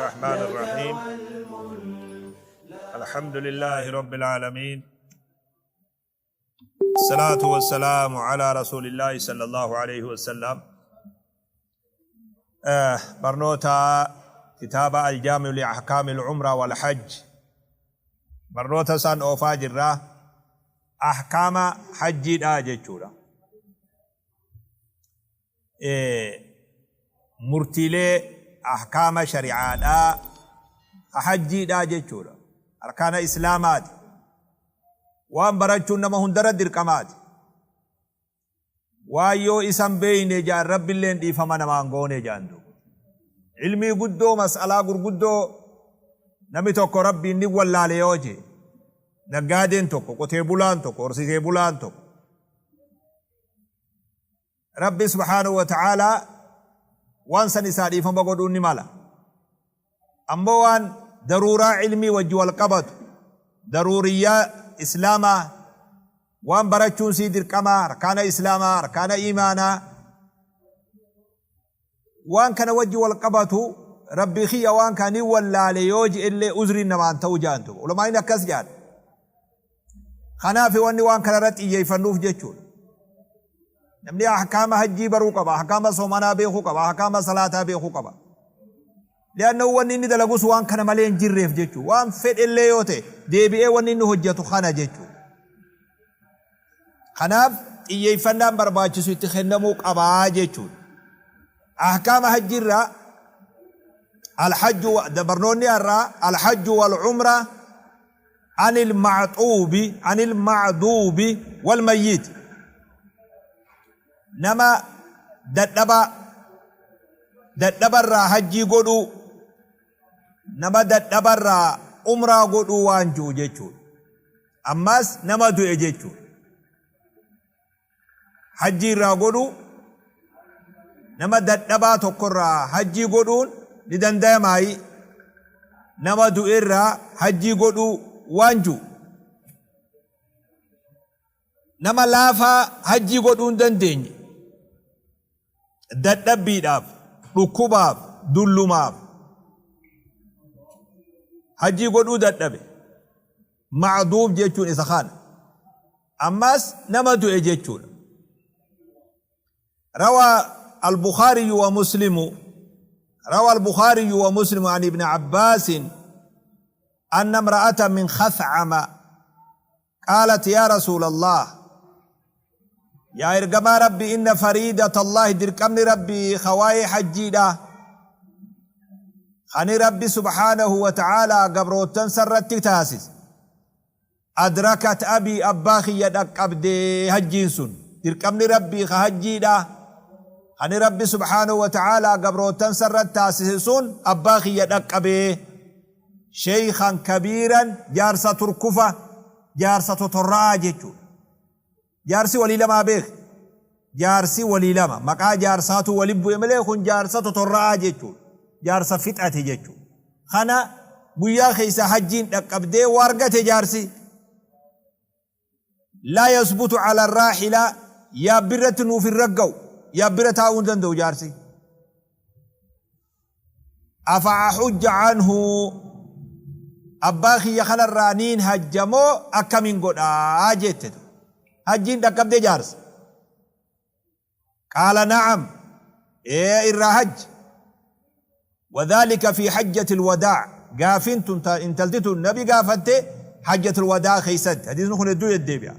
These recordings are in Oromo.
الرحمن الرحيم. الحمد لله رب العالمين، الصلاة والسلام على رسول الله صلى الله عليه وسلم. Barnoota kitaaba الجامع لأحكام العمرة والحج barnoota san oofaa jirra. Ahkaama hajjiidha jechuudha. Murtiilee ahkaama shari'aadhaa hajjiidha jechuudha. Arkaana Islaamaati. Waan barachuun nama hundarra dirqamaati. Waan yoo isan beeyne jaan Rabbilleen dhiifama namaan goone jaan duuba. Ilmii guddoo, mas'alaa gurguddoo, namni tokko Rabbiin ni wallaale yoo jee, naggaadeen tokko, qotee bulaan tokko, horsiisee bulaan tokko, Rabbi subhaanahu wa ta'aalaa waan san isaa dhiifama godhuun ni mala. Ammoo waan daruuraa ilmii wajji wal qabatu, daruuriyyaa Islaamaa, waan barachuun sii dirqamaa, arkaana Islaamaa, arkaana iimaanaa, waan kana wajji wal qabatu, Rabbii kiyya waan kana ni wallaale yoo je'ellee uzriin namaan ta'u ja'an duuba. Ulamaa'iin akkas ja'an. Kanaaf wanni waan kana irratti xiyyeeffannuuf jechuudha. Namni ahkaama hajjii baruu qaba, ahkaama soomanaa beekuu qaba, ahkaama salaataa beekuu qaba. Li'annahu wanni inni dalagus waan kana malee hin jirreef jechuudha. Waan fedhellee yoo ta'e deebi'ee wanni inni hojjetu kana jechuudha. Kanaaf xiyyeeffannaan barbaachisu itti kennamuu qabaa jechuudha. Ahkaama hajjiirraa, alhajju, barnoonni har'aa alhajju wal umra anil ma'xuubi anil ma'duubi wal mayyit, nama dadhabaa, dadhabarraa hajjii godhuu, nama dadhabarraa umraa godhuu waan ji'u jechuudha. Ammas nama du'e jechuudha. Hajjii irraa godhuu, nama dadhabaa tokkorraa hajjii godhuun ni dandayamaayi? Nama du'e irraa hajjii godhuu waan ji'u. Nama laafaa hajjii godhuu hin dandeenye, dadhabbiidhaaf, dhukkubaaf, dullumaaf hajjii godhuu dadhabe. Ma'duub jechuun isa kana. Ammas nama du'e jechuudha. روى البخاري ومسلم روى البخاري ومسلم عن ابن عباس أن امرأة من خثعم قالت: يا رسول الله، yaa ergamaa Rabbi، إن فريضة الله، dirqamni Rabbii ka waa'ee hajjiidha kani Rabbi سبحانه وتعالى gabroottan sarratti taasise، أدركت أبي، abbaa kiyya dhaqqabdee. Hajjiin sun, dirqamni Rabbii ka hajjiidha kani Rabbi سبحانه وتعالى gabroottan sarratti taasise sun abbaa kiyya dhaqqabee، شيخا كبيرا، jaarsa turkufa, jaarsa totorra'aa jechuudha. Jaarsi walii lamaa beek, jaarsi walii lama maqaa jaarsaatu wali bu'e malee kun jaarsa totorra'aa jechuudha, jaarsa fixate jechuudha. Kana guyyaa keessa hajjiin dhaqqabdee waa argate. Jaarsi لا يثبت على الراحلة، yaabbirratti nuuf hin ragga'u, yaabbira taa'uu hin danda'u jaarsi. أفأحج عنه، abbaa kiyya kanarraa niin hajjamoo akkamiin godhaa jette. Hajjiin dhaqqabdee jaarsa. قال نعم، ee irraa hajj. وذلك في حجة الوداع. Gaafin tun intalti tun Nabi gaafatte حجة الوداع keessatti. Hadiisni kun hedduu deddeebi'a.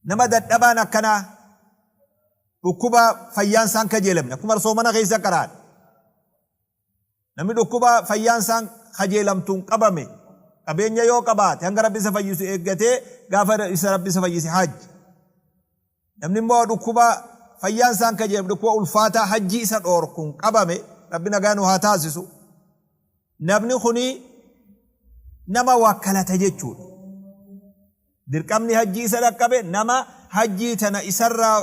Nama dadhabaan akkanaa, dhukkuba fayyaan isaan kajeelamne, akkuma soomana keessa qaraan, namni dhukkuba fayyaan isaan kajeelamtuun qabame, qabeenya yoo qabaate hanga Rabbi isa fayyisu eeggatee, gaafa isa Rabbi isa fayyise hajji. Namni immoo dhukkuba fayyaan isaan kajeelamne, dhukkuba ulfaataa hajji isa dhoorkuun qabame, Rabbi nagaa nu haa taasisu, namni kuni nama wakkalata jechuudha. Dirqamni hajjii isa dhaqqabe, nama hajjii tana isarraa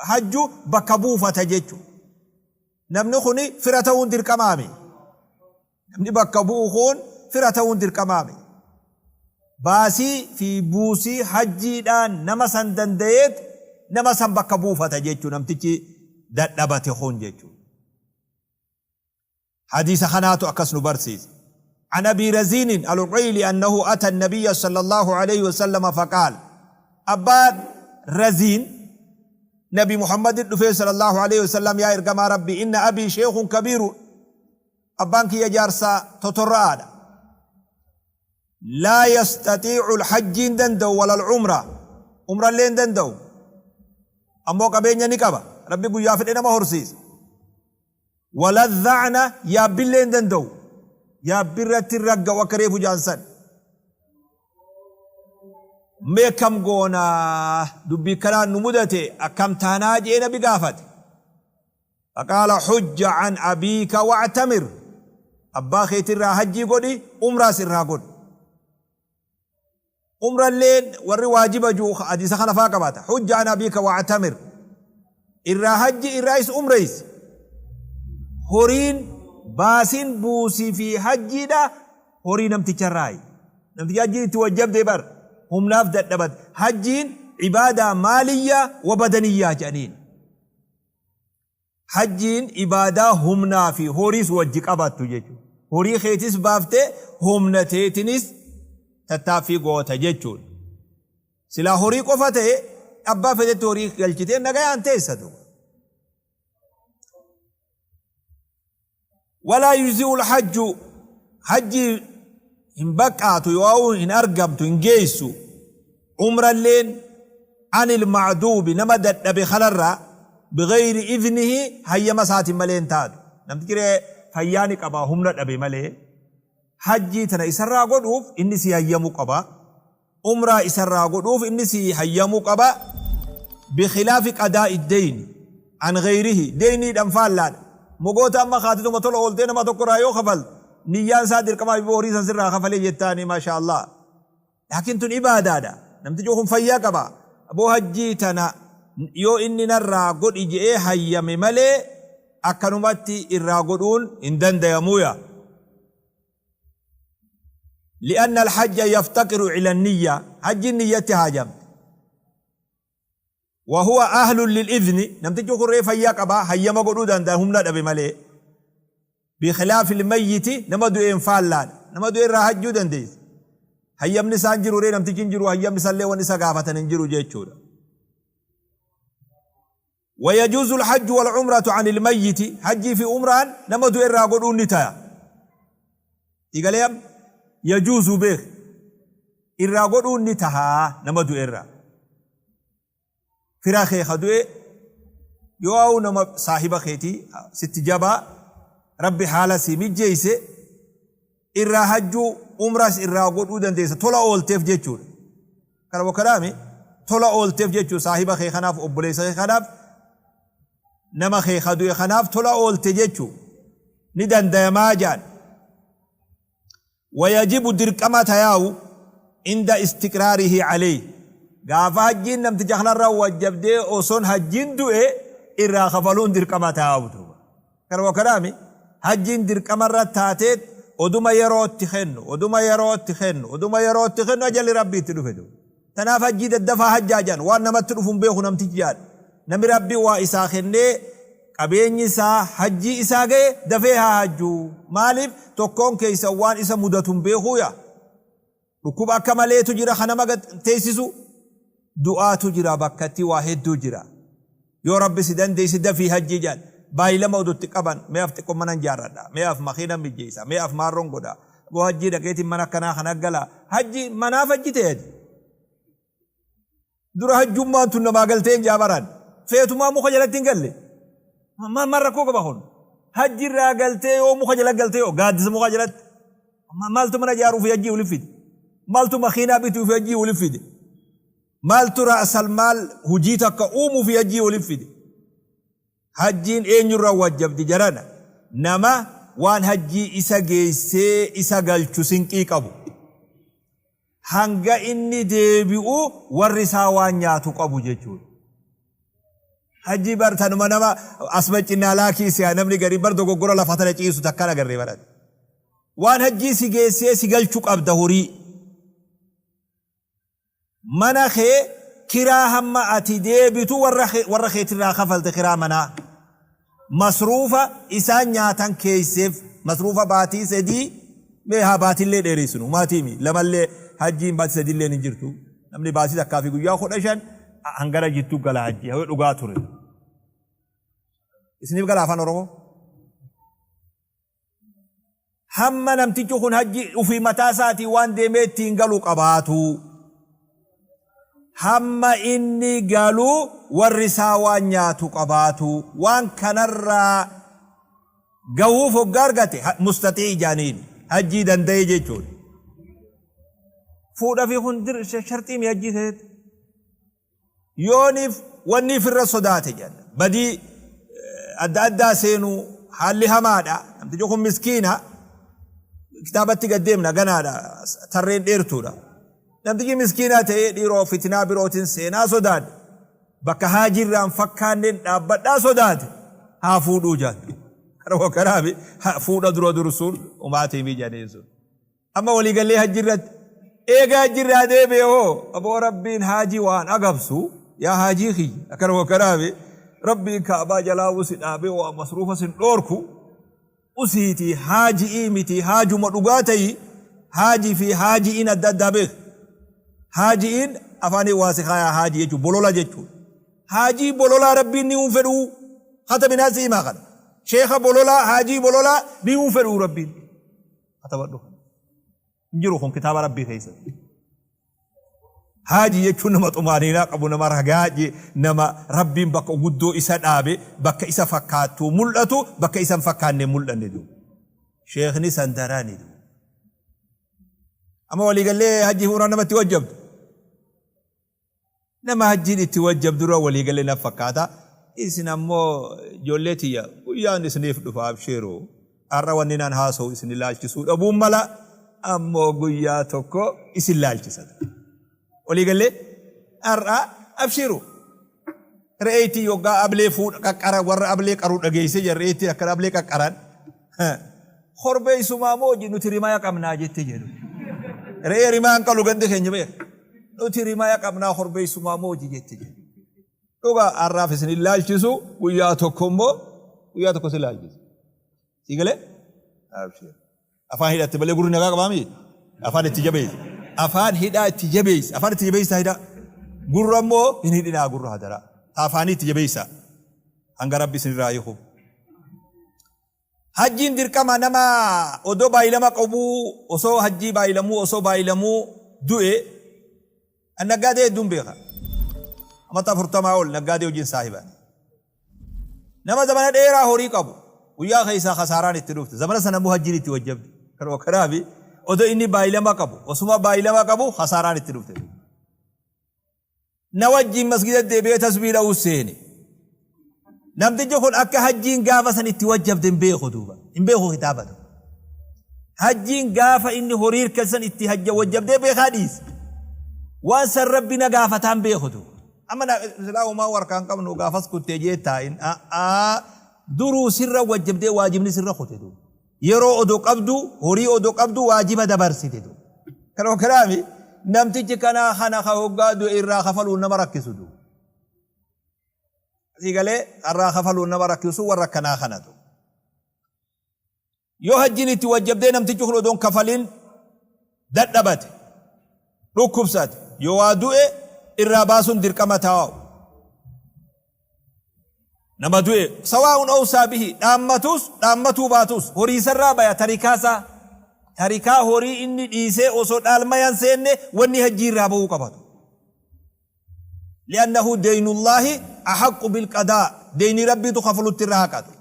hajju bakka buufata jechuudha. Namni kuni fira ta'uun dirqamaami. Namni bakka bu'u kun fira ta'uun dirqamaami. Baasii fi buusii hajjiidhaan nama san danda'eet nama san bakka buufata jechuudha namtichi dadhabate kun jechuudha. Hadiisa kanaatu akkas nu barsiisa. An Abii Raziinin Al-Uqayli annahu ata Nabiyya sallallahu alayhi wa sallama faqaal. Abbaan Raziin Nabi Muhammadit dhufee sallallahu alayhi wa sallam, yaa ergamaa Rabbii, inna abii sheekhun kabiirun, abbaan kiyya jaarsa totorra'aadha. Laa yastaxiicu al-hajji hin danda'u wala al-umra, umrallee hin danda'u. Ammoo qabeenya ni qaba. Rabbi guyyaa fedhe nama horsiisa. Wala dha'na, yaabbillee hin danda'u. Yaabbi irratti hin ragga'u akka reefu ja'an san. Mee akkam goona, dubbii kanaan nu mudate akkam taanaa je'ee nabi gaafate. Faqaala hujja an abiika wa'tamir. Abbaa keetirraa hajjii godhi, umraas irraa godhi. Umralleen warri waajiba ju'u hadiisa kana faa qabata. Hujja an abiika wa'tamir. Irraa hajji irraayis umreeysi. Horiin baasiin buusii fi hajjiidha horii namticharraayi. Namtichi hajjiin itti wajjabde bar humnaaf dadhabate. Hajjiin ibaadaa maaliyyaa wa badaniyyaa jedhaniin. Hajjiin ibaadaa humnaa fi horiis wajji qabattu jechuudha. Horii keetis baaftee humna teetinis tattaaffii goota jechuudha. Silaa horii qofa ta'e abbaa fedhetti horii galchitee nagayaan teessa duuba. Walaa yujzi'ul hajju, hajjii hin baqqaatu yoo'uu hin argamtu hin geessu umralleen anil ma'duubi, nama dadhabe kanarraa, bighayri idnihi, hayyama isaatiin malee hin taatu. Namtichi ree fayyaa ni qaba, humna dhabe malee hajjii tana isarraa godhuuf inni sii hayyamuu qaba. Umraa isarraa godhuuf inni sii hayyamuu qaba. Bikhilaafi qadaa'i deyni an ghayrihi, deyniidhan faallaadha. Mogoota amma kaatetuma tola ooltee nama tokkorraa yoo kafalte niyyaan isaa dirqamaa fi horii san sirraa kafalee jettaani, maasha Allah. Laakiin tun ibaadaadha. Namtichi kun fayyaa qaba. Aboo hajjii tana yoo inni narraa godhi je'ee hayyame malee akkanumatti irraa godhuun hin dandayamuuya. Li'anna al-hajja yaftaqiru ila an-niyya, hajjiin niyyatti haajamti. Wa huwa ahlun lil-idhni, namtichi kun ree fayyaa qaba, hayyama godhuu danda'a humna dhabe malee. Bikhilaafi al-mayyiti, nama du'een faallaadha. Nama du'e irraa hajjuu dandeessa. Hayyamni isaa hin jiru ree, namtichi hin jiru, hayyamni isallee wanni isa gaafatan hin jiru jechuudha. Wayajuuzu alhajju walumratu anil mayyiti, hajjii fi umraan nama du'e irraa godhuun ni taya. Sii galee amma? Yajuuzu beeki. Irraa godhuun ni taha nama du'e irraa. Fira kee ka du'e yoo ha'u nama saahiba keetii sitti jabaa Rabbi haala sii mijjeeyse irraa hajjuu umraas irraa godhuu dandeessa, tola oolteef jechuudha. Kana bokkadaami tola oolteef jechuu, saahiba kee kanaaf, obboleessa kee kanaaf, nama kee ka du'e kanaaf tola oolte jechuu ni dandayamaa jaan. Wayajibu, dirqama tayaawu, inda istiqraarihi alayhi, gaafa hajjiin namticha kanarra wajjabdee oson hajjiin du'e irraa kafaluun dirqama tayaawu duuba. Kana bokkadaami hajjiin dirqamarra taateet oduma yerootti kennu, oduma yerootti kennu, oduma yerootti kennu ajalli Rabbii itti dhufe duuba. Tanaaf hajjii daddafaa hajjaa jedhan, waan namatti dhufu hin beeku namtichi jedhan. Namni Rabbi waa isaa kennee qabeenyi isaa hajjii isaa gahe dafee haa hajjuu. Maaliif tokkoon keessan waan isa mudatu hin beekuu yaa. Dhukkuba akka maleetu jira ka nama teessisu. Du'aatu jira, bakkatti waa hedduu jira. Yoo Rabbi si dandeesse dafii hajjii jedhan. Baay'ilama odutti qaban, mee af xiqqoo manan jaarradha, mee af makiinan mijjeessa, mee af maarroon godha. Boo hajjii dhaqeetiin mana akkanaa kana gala. Hajji manaaf hajji ta'e ati. Dura hajjummaan tun namaa galtee hin jaabaran. Feetumaa muka jalatti hin galle. Maal rakkoo qaba kun? Hajji irraa galtee yoo muka jala galtee yoo gaaddisa mukaa jalatti. Maaltu mana ijaaruuf hajjii walitti fide? Maaltu makiinaa bituuf hajjii walitti fide? Maaltu ra'sal maal hujii takka uumuuf hajjii walitti fide? Hajjiin eenyurra wajjabdi jarana? Nama waan hajjii isa geessee isa galchu sinqii qabu. Hanga inni deebi'u warri isaa waan nyaatu qabu jechuudha. Hajjii bar tanuma nama asuma cinnaa laakii si'a namni garii bar dogoggora lafa tana ciisu takkaan agarree barate. Waan hajjii si geessee si galchu qabda horii. Mana kee kiraa hamma ati deebitu warra keetirraa kafalte, kiraa manaa. Masruufa isaan nyaatan keeyseef. Masruufa baatii 3 mee haa baatillee dheereessinu maatiimi lamallee hajjiin baatii sadilleen hin jirtu. Namni baatii takkaa fi guyyaa 15 hangana jittuu gala hajjii yoo dhugaa ture. Isiniif gala afaan Oromoo? Hamma namtichi kun hajji ufii mataa isaatii waan deemee ittiin galu qabaatu. Hamma inni galu warri isaa waan nyaatu qabaatu. Waan kanarraa gahuuf hoggaa argate mustaxii'i jaaniin hajjii danda'e jechuudha. Fuudha fi kun sharxii mi hajjii keessatti? Yooniif wanni ifirra sodaate jedhan. Badii adda addaa seenuu haalli hamaadha. Namtichi kun miskiina. Kitaabatti gad deemna ganaadha. Tarreen dheertuudha. Namtichi miskiina ta'ee dhiiroo fitinaa birootiin seenaa sodaadhe. Bakka haajirraan fakkaanneen dhaabbadhaa sodaate. Haa fuudhuu jedhan. Kanaaf fuudha dura dursuun umaatii miijanii sun. Amma walii gallee hajji irratti. Eega hajji irraa deebi'e hoo aboo Rabbiin haajii waan agabsu yaa haajii kiyya akkana wakkanaami Rabbiin kaabaa jalaa usi dhaabee waa masruufa sin dhoorku usiitii haaji'ii miti haajuma dhugaa ta'i haajii fi haaji'iin adda addaa beek haaji'iin afaanii waa si kaayaa haajii jechuun bolola jechuudha. Haajii bololaa Rabbiin ni hin fedhuu katabinaa si himaa kana sheekha bololaa haajii bololaa ni hin fedhuu Rabbiin. Katabadhu kana. Hin jiru kun kitaaba Rabbii keessatti. Haaji jechuun nama xumaaniinaa qabu, nama ragaa, nama Rabbiin bakka guddoo isa dhaabe, bakka isa fakkaattuu mul'atu, bakka isa hin fakkaanne mul'anne duuba. Sheekni san daraani duuba. Amma waliigallee hajji fuunaan namatti wajjabdu. Nama hajjiin itti wajjabdurra walii gale naf fakkaata. Isin ammoo ijoollee tiyya guyyaan isiniif dhufa abshiru. Har'a wanni nan haasawu isin ilaalchisuu dhabuun mala ammoo guyyaa tokko isin laalchisa. Walii gallee har'a abshiru. Re'eetii yoggaa ablee fuudha qaqqara warra ablee qaru dhageessee jira re'eetii akkana ablee qaqqaran. Korbeessumaa moo nuti rimaya qabnaa jette jedhu. Re'ee rimaan qalu gandi keenya beeka. Nuti rimaya qabnaa korbeessumaa moo jette jedhu. Dhugaa har'aaf isin hin laalchisu guyyaa tokko immoo guyyaa tokko si laalchisu. Sii galee? Abshir. Afaan hidhatte malee gurri nagaa qabaa miti. Afaan itti jabeessi. Afaan hidhaa itti jabeessi. Afaan itti jabeessaa hidhaa. Gurra immoo hin hidhinaa gurra hadaraa. Afaanii itti jabeessaa. Hanga rabbi isinirraa hiiku. Hajjiin dirqama nama odoo baay'ilama qabuu osoo hajjii baay'ilamuu osoo baay'ilamuu du'e naggaadee hedduun beeka. Amata 40 ol naggaadee hojiin saahiba. Nama zamana dheeraa horii qabu guyyaa keessaa kasaaraan itti dhufte zamana sana immoo hajjiin itti wajjabde. Kanuma kanaafi odoo inni baay'ilama qabu osuma baay'ilama qabu kasaaraan itti dhufte. Na wajjiin masgida deebi'ee tasbii dha'uu seene. Namtichi kun akka hajjiin gaafa san itti wajjabde hin beeku duuba. Hin beeku kitaaba tokko. Hajjiin gaafa inni horii hirkatan itti hajja wajjabdee beekaa dhiise. Waan san rabbi na gaafataan beeku duuba. Amma silaa homaa warkaan qabnu gaafas kuttee jee taa'in a'aa duruu sirra wajjabdee waajibni sirra kute duuba. Yeroo odo qabdu, horii odo qabdu waajiba dabarsite duuba. Kanuma kanaami namtichi kanaa kana ka hoggaa du'e irraa kafaluun nama rakkisu duuba. Asii galee irraa kafaluun nama rakkisu warra akkanaa kana duuba. Yoo hajjiin itti wajjabdee namtichi kun odoon kafalin dadhabate, dhukkubsate, yoo waa du'e irraa baasuun dirqama taa'u. Nama du'e sawaa'un awsaa bihi dhaammatus dhaammatuu baatus horii isarraa baya tarikaa isaa tarikaa horii inni dhiisee osoo dhaalmayan seenne wanni hajjii irraa bahuu qabatu. Li'annahu deynullaahi ahaqqu bilqadaa deynii rabbiitu kafalutti irra haqatu.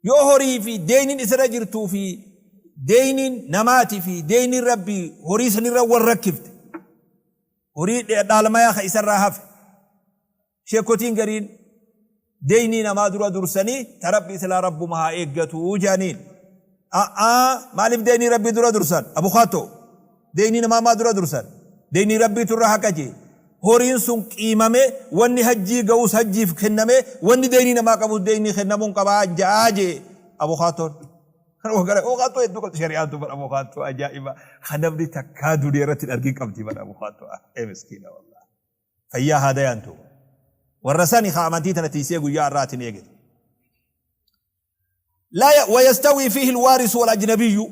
Yoo horii fi deyniin isarra jirtuu fi deyniin namaatii fi deyniin rabbii horii sanirra wal rakkifte horii dhaalmayaa ka isarraa hafe sheekotiin gariin deynii namaa dura dursanii ta rabbii silaa rabbuma haa eeggatuu jedhaniin. A'aa maaliif deynii rabbii dura dursan abukaatoo Deeynii namaa maa dura dursan? Deeynii Rabbiitu irra haqa jee. Horiin sun qiimamee, wanni hajjii ga'us hajjiif kennamee, wanni deeynii namaa qabus deeynii kennamuun qabaa ja'aa jee abokhaatoon. Abokaattoo hedduu qabdi shari'aan tun bar abokaattoo ajaa'iba kan namni takkaa duniyaa irratti hin argin qabdi bar abokaattoo ee miskiina wallah. Fayyaa haa dayaan tu. Warra sani ka amantii tana tiisee guyyaa har'aatiin eegete. Laa wayastawii fiihi alwaarisu wal ajnabiyyu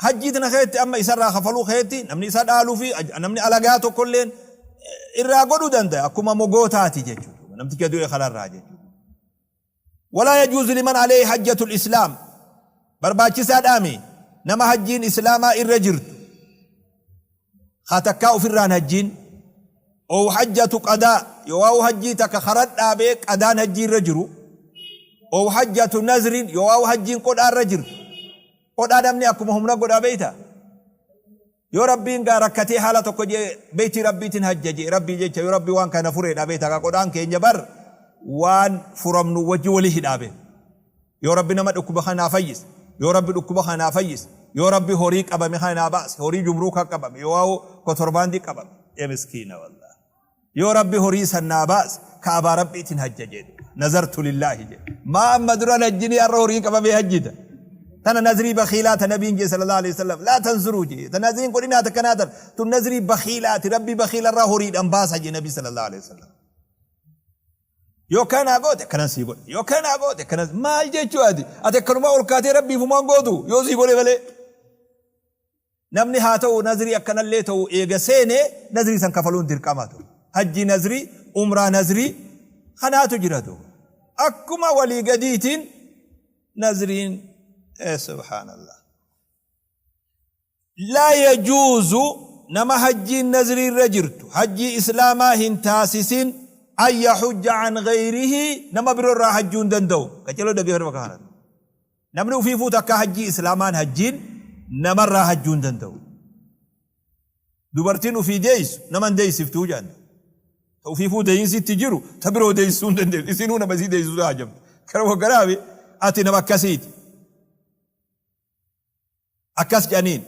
hajjii tana keessatti amma isarraa kafaluu keessatti namni isa dhaaluu fi namni alagaa tokkolleen irraa godhuu danda'a akkuma mogootaati jechuudha namticha du'e kanarraa jechuudha. Walaa yajuuzu liman alayhi hajjatul islaam barbaachisaadhaami nama hajjiin islaamaa irra jirtu haa takkaa ofirraan hajjiin ow hajjatu qadaa yoowaa'u hajjii takka karan dhaabee qadaan hajjii irra jiru ow hajjatu nazrin yoowaa'u hajjiin qodhaa irra jirtu qodhaa namni akkuma humna godhaa beeyta yoo rabbiin gaa rakkatee haala tokko jee beeytii rabbiitin hajja jee rabbii jecha yoo rabbii waan kana fureedha beeyta gaa qodhaan keenya bar waan furamnu wajji wali hidhaa beeyta Yoo Rabbi nama dhukkuba kana naa fayyise, yoo Rabbi dhukkuba kana naa fayyise, yoo Rabbi horii qabame kana naa baase, horii jumruukaa qabame, yoo waa'u kotorbaandii qabame, ee miskiina wallahi. Yoo Rabbi horii san naa baase, ka'abaa Rabbiitiin hajja jedhe. Nazartu lillaahi jedhe. Maa amma duran hajjinii har'a horiin qabamee hajjita. Tana nazrii bakhiilaa ta nabiin jee sallallahu alaihi wasallam laa tanzuruu jee. Ta nazriin godhinaa takkanaa tan. Tun nazrii bakhiilaati. Rabbi bakhiilarraa horiidhaan baasa jee nabi sallallahu alaihi wasallam. Yoo akkana naa goote akkanan sii godha. Yoo akkana naa goote akkanan maal jechuu ati? Ati akkanuma ol kaatee rabbiif humaan gootu yoo sii godhe malee. Namni haa ta'u nazrii akkanallee ta'u eega seene nazrii san kafaluun dirqama ta'u. Hajji nazrii, umraa nazrii kanaatu jira ta'u. Akkuma walii gadiitiin nazriin subhaanallah. Laa yajuuzu nama hajjiin nazrii irra jirtu hajjii islaamaa hin taasisin an yaxujja an gayrihi nama biro irraa hajjuu hin danda'u. Qaceloo dhaggeeffadhu bakka kanatti. Namni ufiifuu takkaa hajjii islaamaan hajjiin namarraa hajjuu hin danda'u. Dubartiin ufii deeysu nama hin deeysiftuu jedhan. Ta ufiifuu deeyinsi itti jiru ta biroo deeysisuu hin dandeessu. Isinuu nama isii deeysisuu haajamti. Kanuma kanaafi ati nama akkasiiti. Akkas jedhaniin.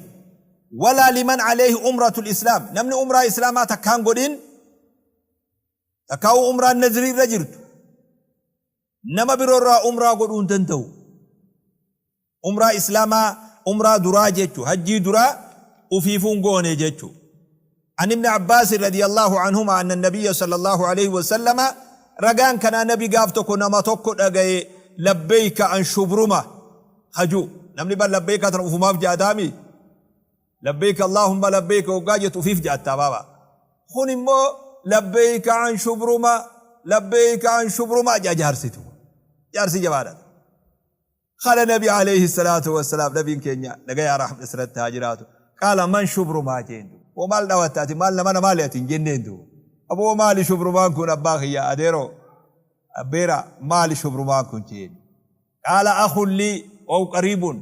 Walaa liman alayhi umratul islaam. Namni umraa islaamaa takkaan godhin takkaa'uu umraan nazrii irra jirtu nama biroorraa umraa godhuu hin danda'u. Umraa islaamaa umraa duraa jechu hajjii duraa ufiifuu hin goone jechu. An ibni Abbaas radiyallahu anhuma anna nabiyya sallallahu alayhi wasallama ragaan kanaa nabi gaaf tokko nama tokko dhagaye labbeeyka an shubruma hajuu namni bar labbeeyka tana ufumaaf jaataami labbeeyka allahumma labbeeyka hoggaa jettu ufiif jaattaa baaba kun immoo labbeeyka an shubruma labbeeyka an shubruma jaa jaarsitu jaarsi jabaadha Qala nabi alayhi salaatu wassalaam nabiin keenya nagayaa rahmni isirratti haa jiraatu qaala man shubrumaa jeen duuba woo maal dhawatta ati maal namana maali ati hin jenneen duuba aboo maali shubrumaan kun abbaa kiyya adeeroo abbeera maali shubrumaan kun jeen qaala akhun lii waw qariibun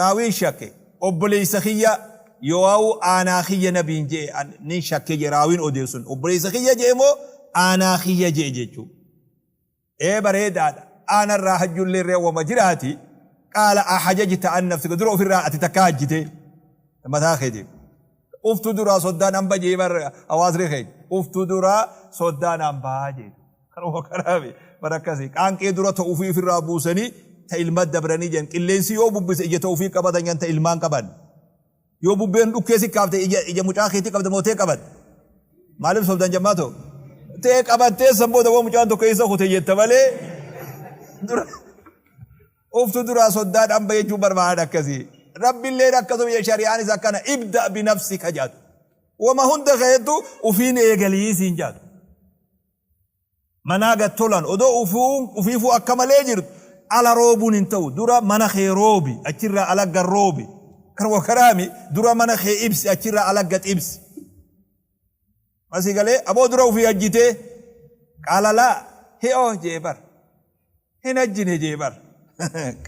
raawiin shakke obboleessa kiyya yoo'aa'u aanaa kiyya nabiin jee nin shakke jee raawiin odeessun obboleessa kiyya jee moo aanaa kiyya jee jechuu Ee bareedaadha. Aanarraa hajjullee irree wama jiraati. Qaala ahajajta an nafsika dura ofirraa ati takkaa hajjitee mataa keetiif. Uftu duraa soddaan hamba jee bar hawaasni keenya. Uftu duraa soddaan hambaa jee. Kanuma kanaafi bar akkasii. Qaanqee dura ta ufii ofirraa buusanii ta ilma dabranii jedhan. Qilleensi yoo bubbise ija ta ufii qabatan jedhan ta ilmaan qaban. Yoo bubbeen dhukkee si kaafte ija ija mucaa keetii qabda moo tee qabatte? Maaliif sobdan jammaa ta'u? Tee qabattee san booda woo mucaan tokko eessa kute jetta malee dura uftu duraa soddaadhaan bahe jechuun barbaadan akkasii. Rabbilleen akkasuma jedhe shari'aanis akkana ibda binafsika jaatu. Wama hunda keettu ufiin eegalii siin jaatu. Manaa gad tolan odoo ufiifuu akka malee jirtu ala roobuun hin ta'u dura mana kee roobi achirraa ala gad roobi kanuma karaami dura mana kee ibsi achirraa ala gad ibsi masii galee aboo dura ufii hajjitee qaala laa hi'oo jee bar hin hajjine jee bar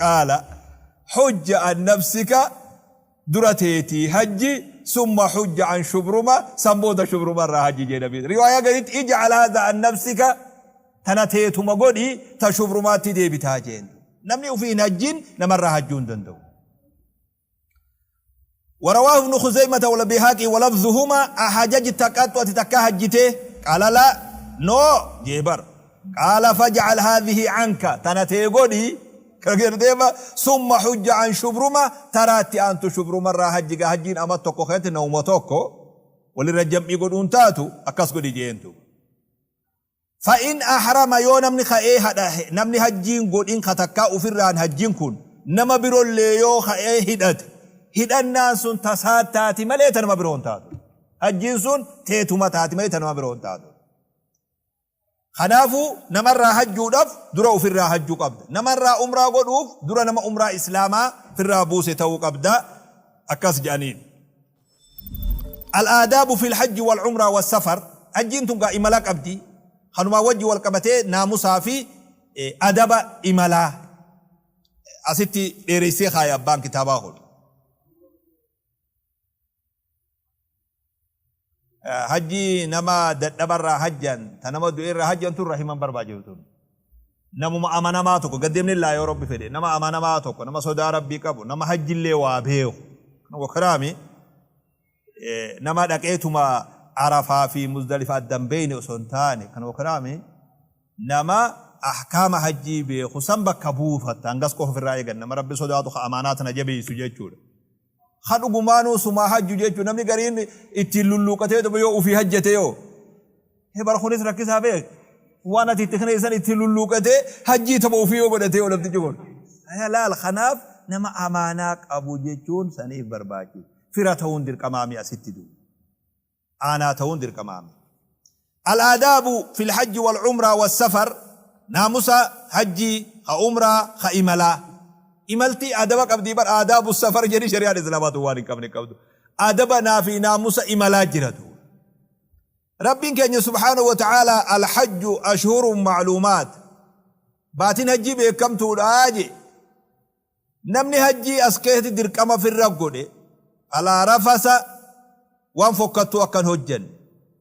qaala hujja an nafsika dura teetii hajji summa hujja an shubruma san booda shubruma irraa hajji jee nabiin riwaayaa gaditti ij'al haadha an nafsika tana teetuma godhi ta shubrumaatti deebitaa jeen namni ufii hin hajjin namarraa hajjuu hin danda'u. ورواه ابن خزيمة والبيهقي ولفظهما أحججت قط أتتكا هجته قال لا نو جيبر قال فاجعل هذه عنك تنتي كغير ثم حج عن شبرمة تراتي أنت شبرمة را هجي هجين أما توكو خيت نوم توكو ولرجم يقولون تاتو أكاس قولي جينتو. Fa'in ahrama, yoo namni ka'ee hadha, namni hajjiin godhin ka takkaa ufirraan hajjin kun nama birollee yoo ka'ee hidhate, hidhannaan sun tasaa taati malee ta nama biroo hin taatu. Hajjiin sun teetuma taati malee ta nama biroo hin taatu. Kanaafuu namarraa hajjuudhaf dura ufirraa hajjuu qabda. Namarraa umraa godhuuf dura nama umraa islaamaa firraa buuse ta'uu qabda. Akkas jedhaniin. Al-aadaabu fil hajji wal umraa was safar. Hajjiin tun gaa imala qabdi. Kanumaa wajji wal qabatee naamusaa fi adaba imalaa asitti dheereessee kaaya abbaan kitaabaa kun. Hajji nama dadhabarraa hajjan, ta nama du'eerraa hajjan tun rahiman barbaachisu tun. Namuma amanamaa tokko gad deemne laa yoo Rabbi fedhe, nama amanamaa tokko, nama sodaa Rabbii qabu, nama hajjillee waa beeku. Wakaraami nama dhaqeetuma Arafaa fi Muzdalifa addan beeyne osoo hin taane, kan wakaraami nama ahkaama hajjii beeku san bakka buufatta, hangas qofa ofirraa eegan, nama Rabbi sodaatu ka amaanaa tana jabeessu jechuudha. Ka dhugumaanuu sumaa hajju jechuun namni gariin ittiin lulluuqatee tuma yoo ufii hajjate yoo. He bar kunis rakkisaa beek. Waan ati itti kennite ittiin lulluuqatee hajjii tuma ufii yoo godhate yoo namtichi kun. Laal, kanaaf nama amaanaa qabu jechuun saniif barbaachisa. Fira ta'uun dirqamaami asitti duuba. Aanaa ta'uun dirqamaami. Al-aadaabu fil hajji wal umraa was safar, naamusa hajjii, ka umraa, ka imalaa. Imaltii adaba qabdii bar, aadaabu safar jedhi, shari'aan islaamaa tun waan hin qabne hin qabdu. Adaba naa fi naamusa imalaa jira duuba. Rabbiin keenya subhaanahu wa ta'aalaa al-hajju ashhurun ma'luumaat, baatiin hajjii beekamtuudha je. Namni hajjii as keessatti dirqama firra godhe, falaa rafasa, waan fokkattuu akka hin hojjanne,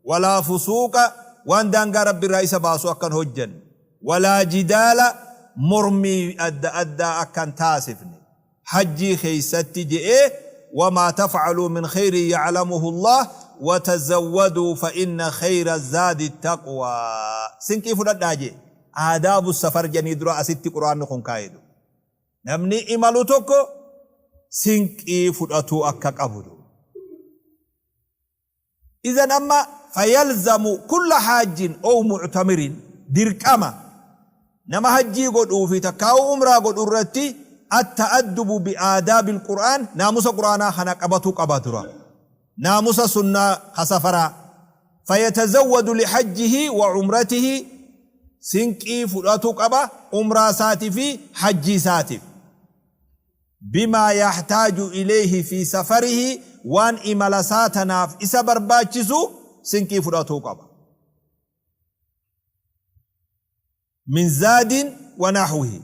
walaa fusuuqa, waan daangaa Rabbi irraa isa baasu akka hin hojjanne, walaa jidaala, mormii adda addaa akka hin taasifne hajjii keessatti je'ee, wamaa taf'aluu min kheyrin ya'lamuhu Allaah watazawwaduu fa inna kheyra zaadi taqwaa, sinqii fudhadhaa je'e. Aadaabu safar jedhanii dura asitti qur'aanni kun kaa'e. Namni imalu tokko sinqii fudhatuu akka qabu. Idan amma fayalzamu kulla haajjin ow mu'tamirin, dirqama nama hajjii godhuu fi takkaa'uu umraa godhu irratti atta'addubu bi'aadaabil qur'aan, naamusa qur'aanaa kana qabatuu qaba dura. Naamusa sunnaa ka safaraa. Fayatazawwadu lihajjihi wa umratihi, sinqii fudhatu qaba umraa isaati fi hajjii isaatif. Bimaa yahtaaju ilayhi fi safarihi, waan imala isaa tanaaf isa barbaachisu sinqii fudhatuu qaba. Min zaadin wa nahwihi.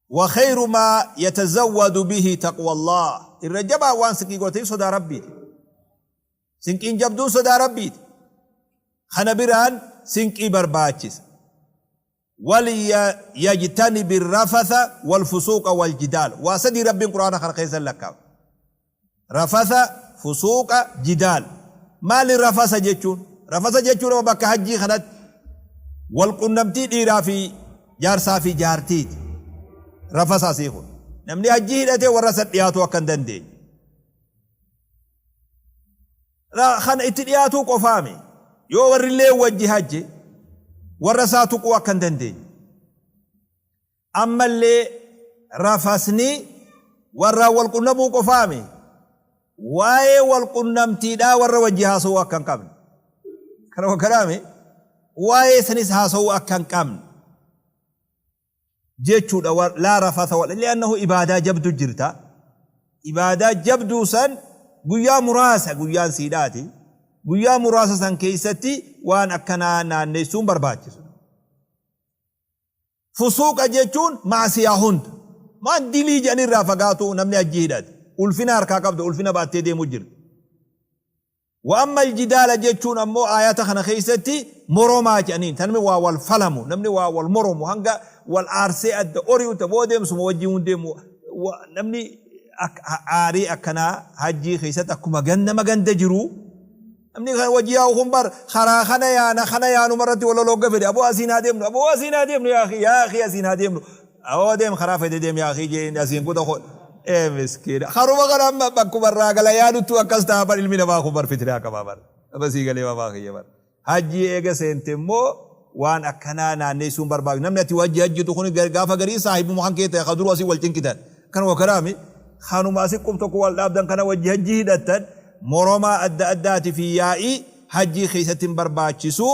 Wa khayru maa yatazawwadu bihi taqwallaah, irra jabaan waan sinqii godhataniif sodaa Rabbiiti. Sinqiin jabduun sodaa Rabbiiti. Kana biraan sinqii barbaachisa. Waliyajtanibi rafatha walfusuuqa waljidaal. Waa sadii Rabbiin Qur'aana kana keessa lakkaawe. Rafatha, fusuuqa, jidaal. Maali rafasa jechuun? Rafasa jechuun amma bakka hajjii kanatti wal qunnamtii dhiiraa fi jaarsaa fi jaartiiti. Rafasa asii kun. Namni hajjii hidhatee warra isa dhiyaatuu akka hin dandeenye. Kana itti dhiyaatuu qofaami. Yoo warrillee wajji hajje warra isaa tuquu akka hin dandeenye. Ammallee rafasni warraan wal qunnamuu qofaami. Waa'ee wal qunnamtiidhaa warra wajji haasa'uu akka hin qabne. Kana kanaami waa'ee sanis haasa'uu akka hin qabne jechuudha. Laa rafasa wal li'annahu ibaadaa jabdu jirta. Ibaadaa jabduu san guyyaa muraasa guyyaan siidhaati. Guyyaa muraasa san keessatti waan akkanaa naanneessuun barbaachisu. Fusuuqa jechuun ma'asiyaa hunda. Waan dilii jedhan irraa fagaatuu namni hajjii hidhate. Ulfina harkaa qabda, ulfina baattee deemuu jirta. Wa amma aljidaala jechuun ammoo aayata kana keessatti moromaa jedhaniin. Ta namni waa wal falamu, namni waa wal moromu, hanga wal aarsee adda ori'u ta boo deemsuma wajjin hin deemu. Namni aarii akkanaa hajjii keessatti akkuma nama ganda jiruu. Namni kan wajji yaa'u kun bar karaa kana yaana, kana yaanuma irratti wal loloo fedhe, aboo asiin haa deemnu, aboo asiin haa deemnu, yaa akhi, yaa akhi, asiin haa deemnu, aboo deem, karaa fedhe deem yaa akhi jeen, asiin kuta ko ee miskiina karuma kana amma bakkuma irraa gala yaaduttu akkas ta'a bar. Ilmi namaa kun bar fitnaa qaba bar, nama sii galee babaa kiyya bar. Hajjii eega seente immoo waan akkanaa naanneessuun barbaachisu. Namni ati wajji hajjitu kun gaafa garii saahibuma kan kee ta'e ka duruu asii wal cinqitan. Kanuma kanaami kanuma asi qub tokko wal dhaabdan kana wajji hajjii hidhattan moromaa adda addaati fi yaa'ii hajjii keessatti hin barbaachisu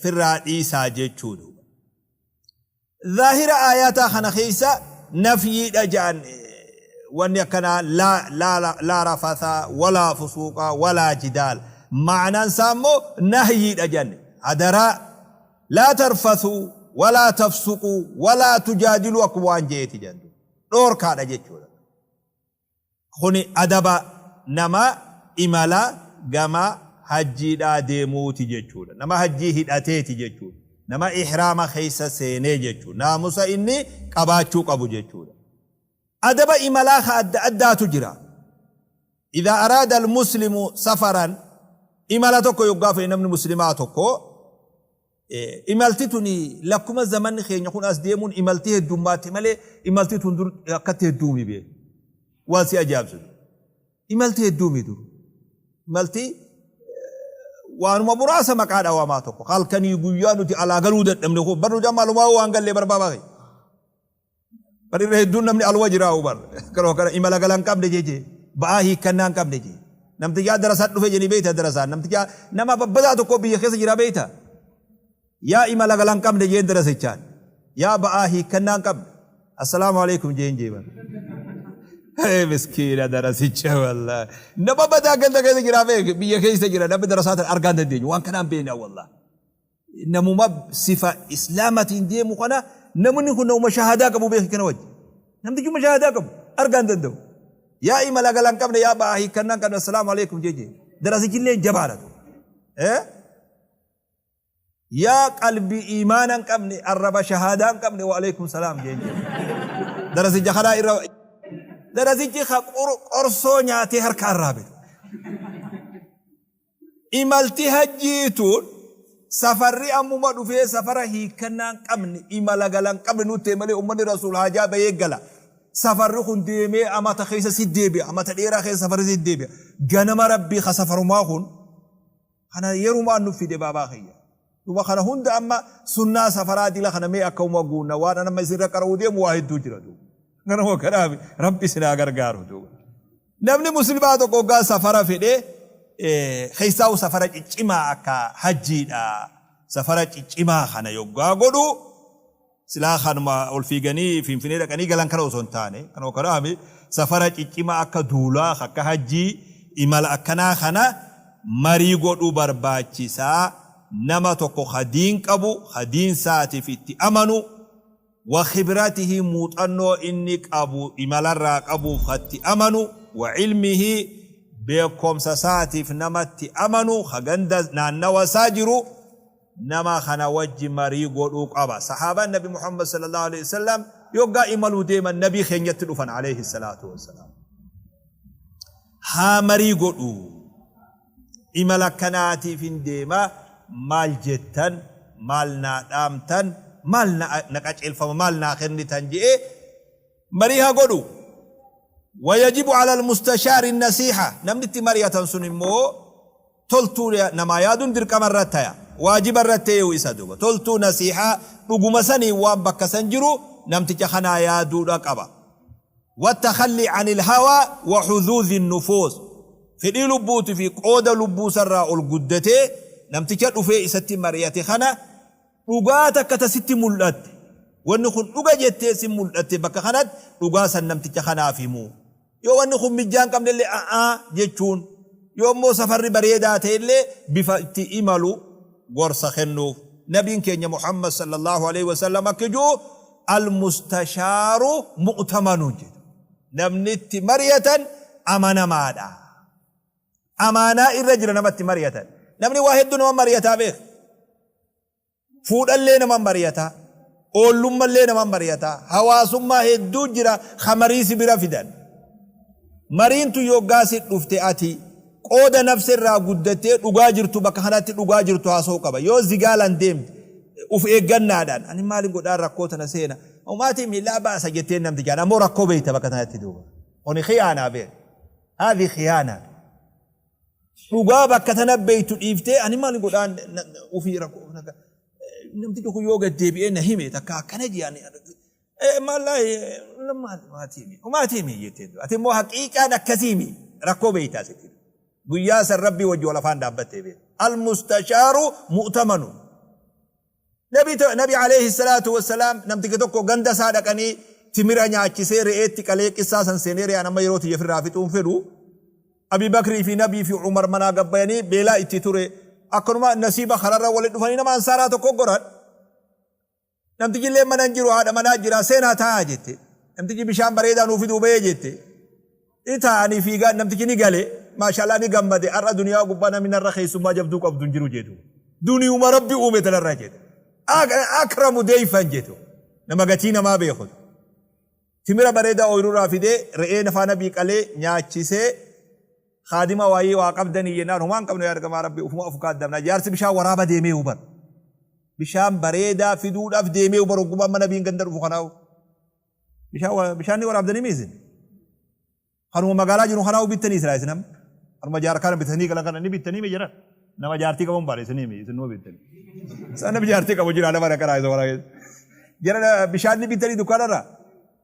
firraa dhiisaa jechuu duuba. Zaahira aayaataa kana keessa nafyiidha ja'an wanni akkanaa laa laa laa rafatha walaa fusuuqa walaa jidaal ma'anaan isaa immoo nahyiidha janne hadaraa laa tarfathuu walaa tafsuquu walaa tujaadiluu akkuma waan je'eeti janne dhoorkaadha jechuudha. Kuni adaba nama imala gama hajjiidhaa deemuuti jechuudha. Nama hajjii hidhateeti jechuudha. Nama ihraama keessa seenee jechuudha. Naamusa inni qabaachuu qabu jechuudha. Adaba imalaa ka adda addaatu jira. Idhaa araada al-muslimu safaran imala tokko yoggaa fedhe namni muslimaa tokko Imalti tuni lakkuma zamanni keenya kun as deemuun imalti heddummaatte malee imalti tun dur akkatti hedduumi bee. Waan si ajaa'ibsu. Imalti hedduumi dur. Imalti waanuma muraasa maqaa dhawamaa tokko halkanii guyyaa nuti alaa galuu dadhabne kun bar nuti amma alumaa waan gallee barbaadaa. Bar irra hedduun namni alwa jiraa bar. Karoo kana imala gala hin qabne jeche. Ba'aa hiikkannaa hin qabne jee. Namtichaa darasaan dhufe jedhanii beeyta darasaan. Namtichaa nama babbadaa tokko biyya keessa jira beeyta. Yaa imala gala hin qabne jeen darasichaan. Yaa ba'aa hiikkannaa hin qabne. Assalaamu alaikum jeen jee bar. Miskiina darasicha wallahi. Nama badaa ganda keessa jira beek biyya keessa jira namni darasaa tan argaa hin dandeenyu waan kanaan beekna wallahi. Namuma sifa islaamatiin deemu kana namni kun namuma shahaadaa qabu beeki kana wajji. Namtichuma shahaadaa qabu argaa hin danda'u. Yaa imala gala hin qabne yaa ba'aa hiikkannaa hin qabne assalaamu alaikum jeje. Darasichillee jabaadha. Eh? Yaa qalbii imaana hin qabne arraba shahaadaa hin qabne wa alaikum salaam jeje. Darasicha kanaa irra darasichi ka qorsoo nyaatee harka arraabe. Imalti hajjii tun safarri ammuma dhufee safara hiikkannaa hin qabne, imala gala hin qabne nutti ta'e malee ummanni Rasuul haajaa bahee gala. Safarri kun deemee amata keessa si deebi'a, amata dheeraa keessa safarri si deebi'a. Ganama Rabbii ka safarumaa kun kana yerumaan nu fide baabaa kiyya. Duba kana hunda amma sunnaa safaraa dila kana mee akkamuma guunna waan an amma isinirra qara'uu deemu waa hedduu jira duuba. Kanuma kanaaf Rabbi isin haa gargaaru duuba. Namni muslimaa tokko hoggaa safara fedhe keessaa'u safara ciccimaa akka hajjiidha. Safara ciccimaa kana yoggaa godhu silaa kanuma ol fiiganii Finfinnee dhaqanii galan kana osoo hin taane kanuma kanaaf safara ciccimaa akka duulaa akka hajjii imala akkanaa kana marii godhuu barbaachisaa nama tokko ka diin qabu ka diin saatiif itti amanu wa khibratihi muuxannoo inni qabu imalarraa qabuuf ka itti amanu wa ilmihi beekkomsa saatiif nama itti amanu ka ganda naannawa isaa jiru nama kana wajji marii godhuu qaba. Sahaabaan Nabi Muhammad sallallahu alaihi wasallam yoggaa imaluu deeman Nabii keenyatti dhufan alayhi salaatu wassalaam. Haa marii godhuu. Imala akkanaatiif hin deema maal jettan maal naa dhaamtan maal na qaceelfama maal naa kennitan je'ee marii haa godhu. Wayajibu ala almustashaari nasiiha namni itti mari'atan sun immoo toltuu namaa yaaduun dirqama irra taya. Waajiba irra ta'eeyu isa duuba. Toltuu nasiihaa dhuguma saniin waan bakka san jiru namticha kanaa yaaduudha qaba. Wattakhallii anil hawaa wa hudhuudhi nufuus. Fedhii lubbuuti fi qooda lubbuu sarraa ol guddatee namticha dhufee isatti mari'ate kana dhugaa takka ta sitti mul'atte. Wanni kun dhuga jettee si mul'atte bakka kanatti dhugaa san namticha kanaaf himuu. Yoo wanni kun mijjaa hin qabnellee a'aa jechuun, yoo immoo safarri bareedaa ta'ellee bifa itti imalu gorsa kennuuf. Nabiin keenya Muhammad sallallahu aleyhi wa sallam akki ju'u Al-mustashaaru mu'tamanun jedhu. Namni itti mari'atan amanamaadha. Amaanaa irra jira nama itti mari'atan. Namni waa hedduu nama mari'ataa beeka. Fuudhallee nama mari'ata. Oollummallee nama mari'ata. Hawaasummaa hedduu jira ka marii si bira fidan. Mariin tun yoggaa si dhufte ati qooda nafse irraa guddattee dhugaa jirtu bakka kanatti dhugaa jirtu haasa'uu qaba. Yoo zigaalaan deemte uf eeggannaadhaan ani maalin godhaan rakkoo tana seena umaatii miilaa baasa jetteen namtichaan ammoo rakkoo beekta bakka tanatti duuba. Kuni khiyaanaa beek. Haadhi khiyaanaa. Dhugaa bakka tana beeytu dhiiftee ani maal godhaan ufii rakkoo namtichi kun yoo gad deebi'ee na hime takka akkana jee ani maal maal maatii mi maatii mi jettee ati immoo haqiiqaan akkasii mi rakkoo beeytaa sitti guyyaa san rabbii wajji wal afaan dhaabbattee beekta. Al-mustashaaru mu'tamanu. Nabi Nabi alayhi salaatu wassalaam namticha tokko ganda isaa dhaqanii timira nyaachisee re'eetti qalee qissaa san seenee re'aan amma yeroo tiyya firraa fixuun fedhu. Abi Bakrii fi Nabii fi Umar manaa gabbayanii beelaa itti ture. Akkanuma nasiiba kararra walitti dhufanii nama ansaaraa tokko goran. Namtichi illee mana hin jiru haadha manaa jira seenaa taa'aa jette. Namtichi bishaan bareedaa nuu fiduu bahee jette. Ni taa'anii fiigaa namtichi ni gale maashaallah ni gammade har'a duniyaa gubbaa namni narra keessummaa jabduu qabdu hin jiru jedhu. Duniyuma rabbi uume tanarra jedhe. Akramu deeyfan jedhu. Nama gatii namaa beeku. Timira bareedaa ooyiruu fidee re'ee nafaa nabii qalee nyaachisee kaadima waayee waa qabdanii jennaan homaa hin qabnu yaa ergamaa rabbi ufuma of kaaddamna jaarsi bishaan waraaba deemee hubar. Bishaan bareedaa fiduudhaaf deemee hubar hogguma amma nabiin ganda dhufu kanaawu. Bishaan bishaan ni waraabdanii mi isin? Kanuma magaalaa jiru kanaawu bittanii silaa isin amma. Kanuma jaarkaana bitanii galan kana ni bittanii mi jedhan. Nama jaartii qabuun baadhe isinii mi isin numa bittanii. Isaan namni jaartii qabu jira nama dhaqaraa isa waraabee. Jara bishaan ni bittanii dukkaanarraa.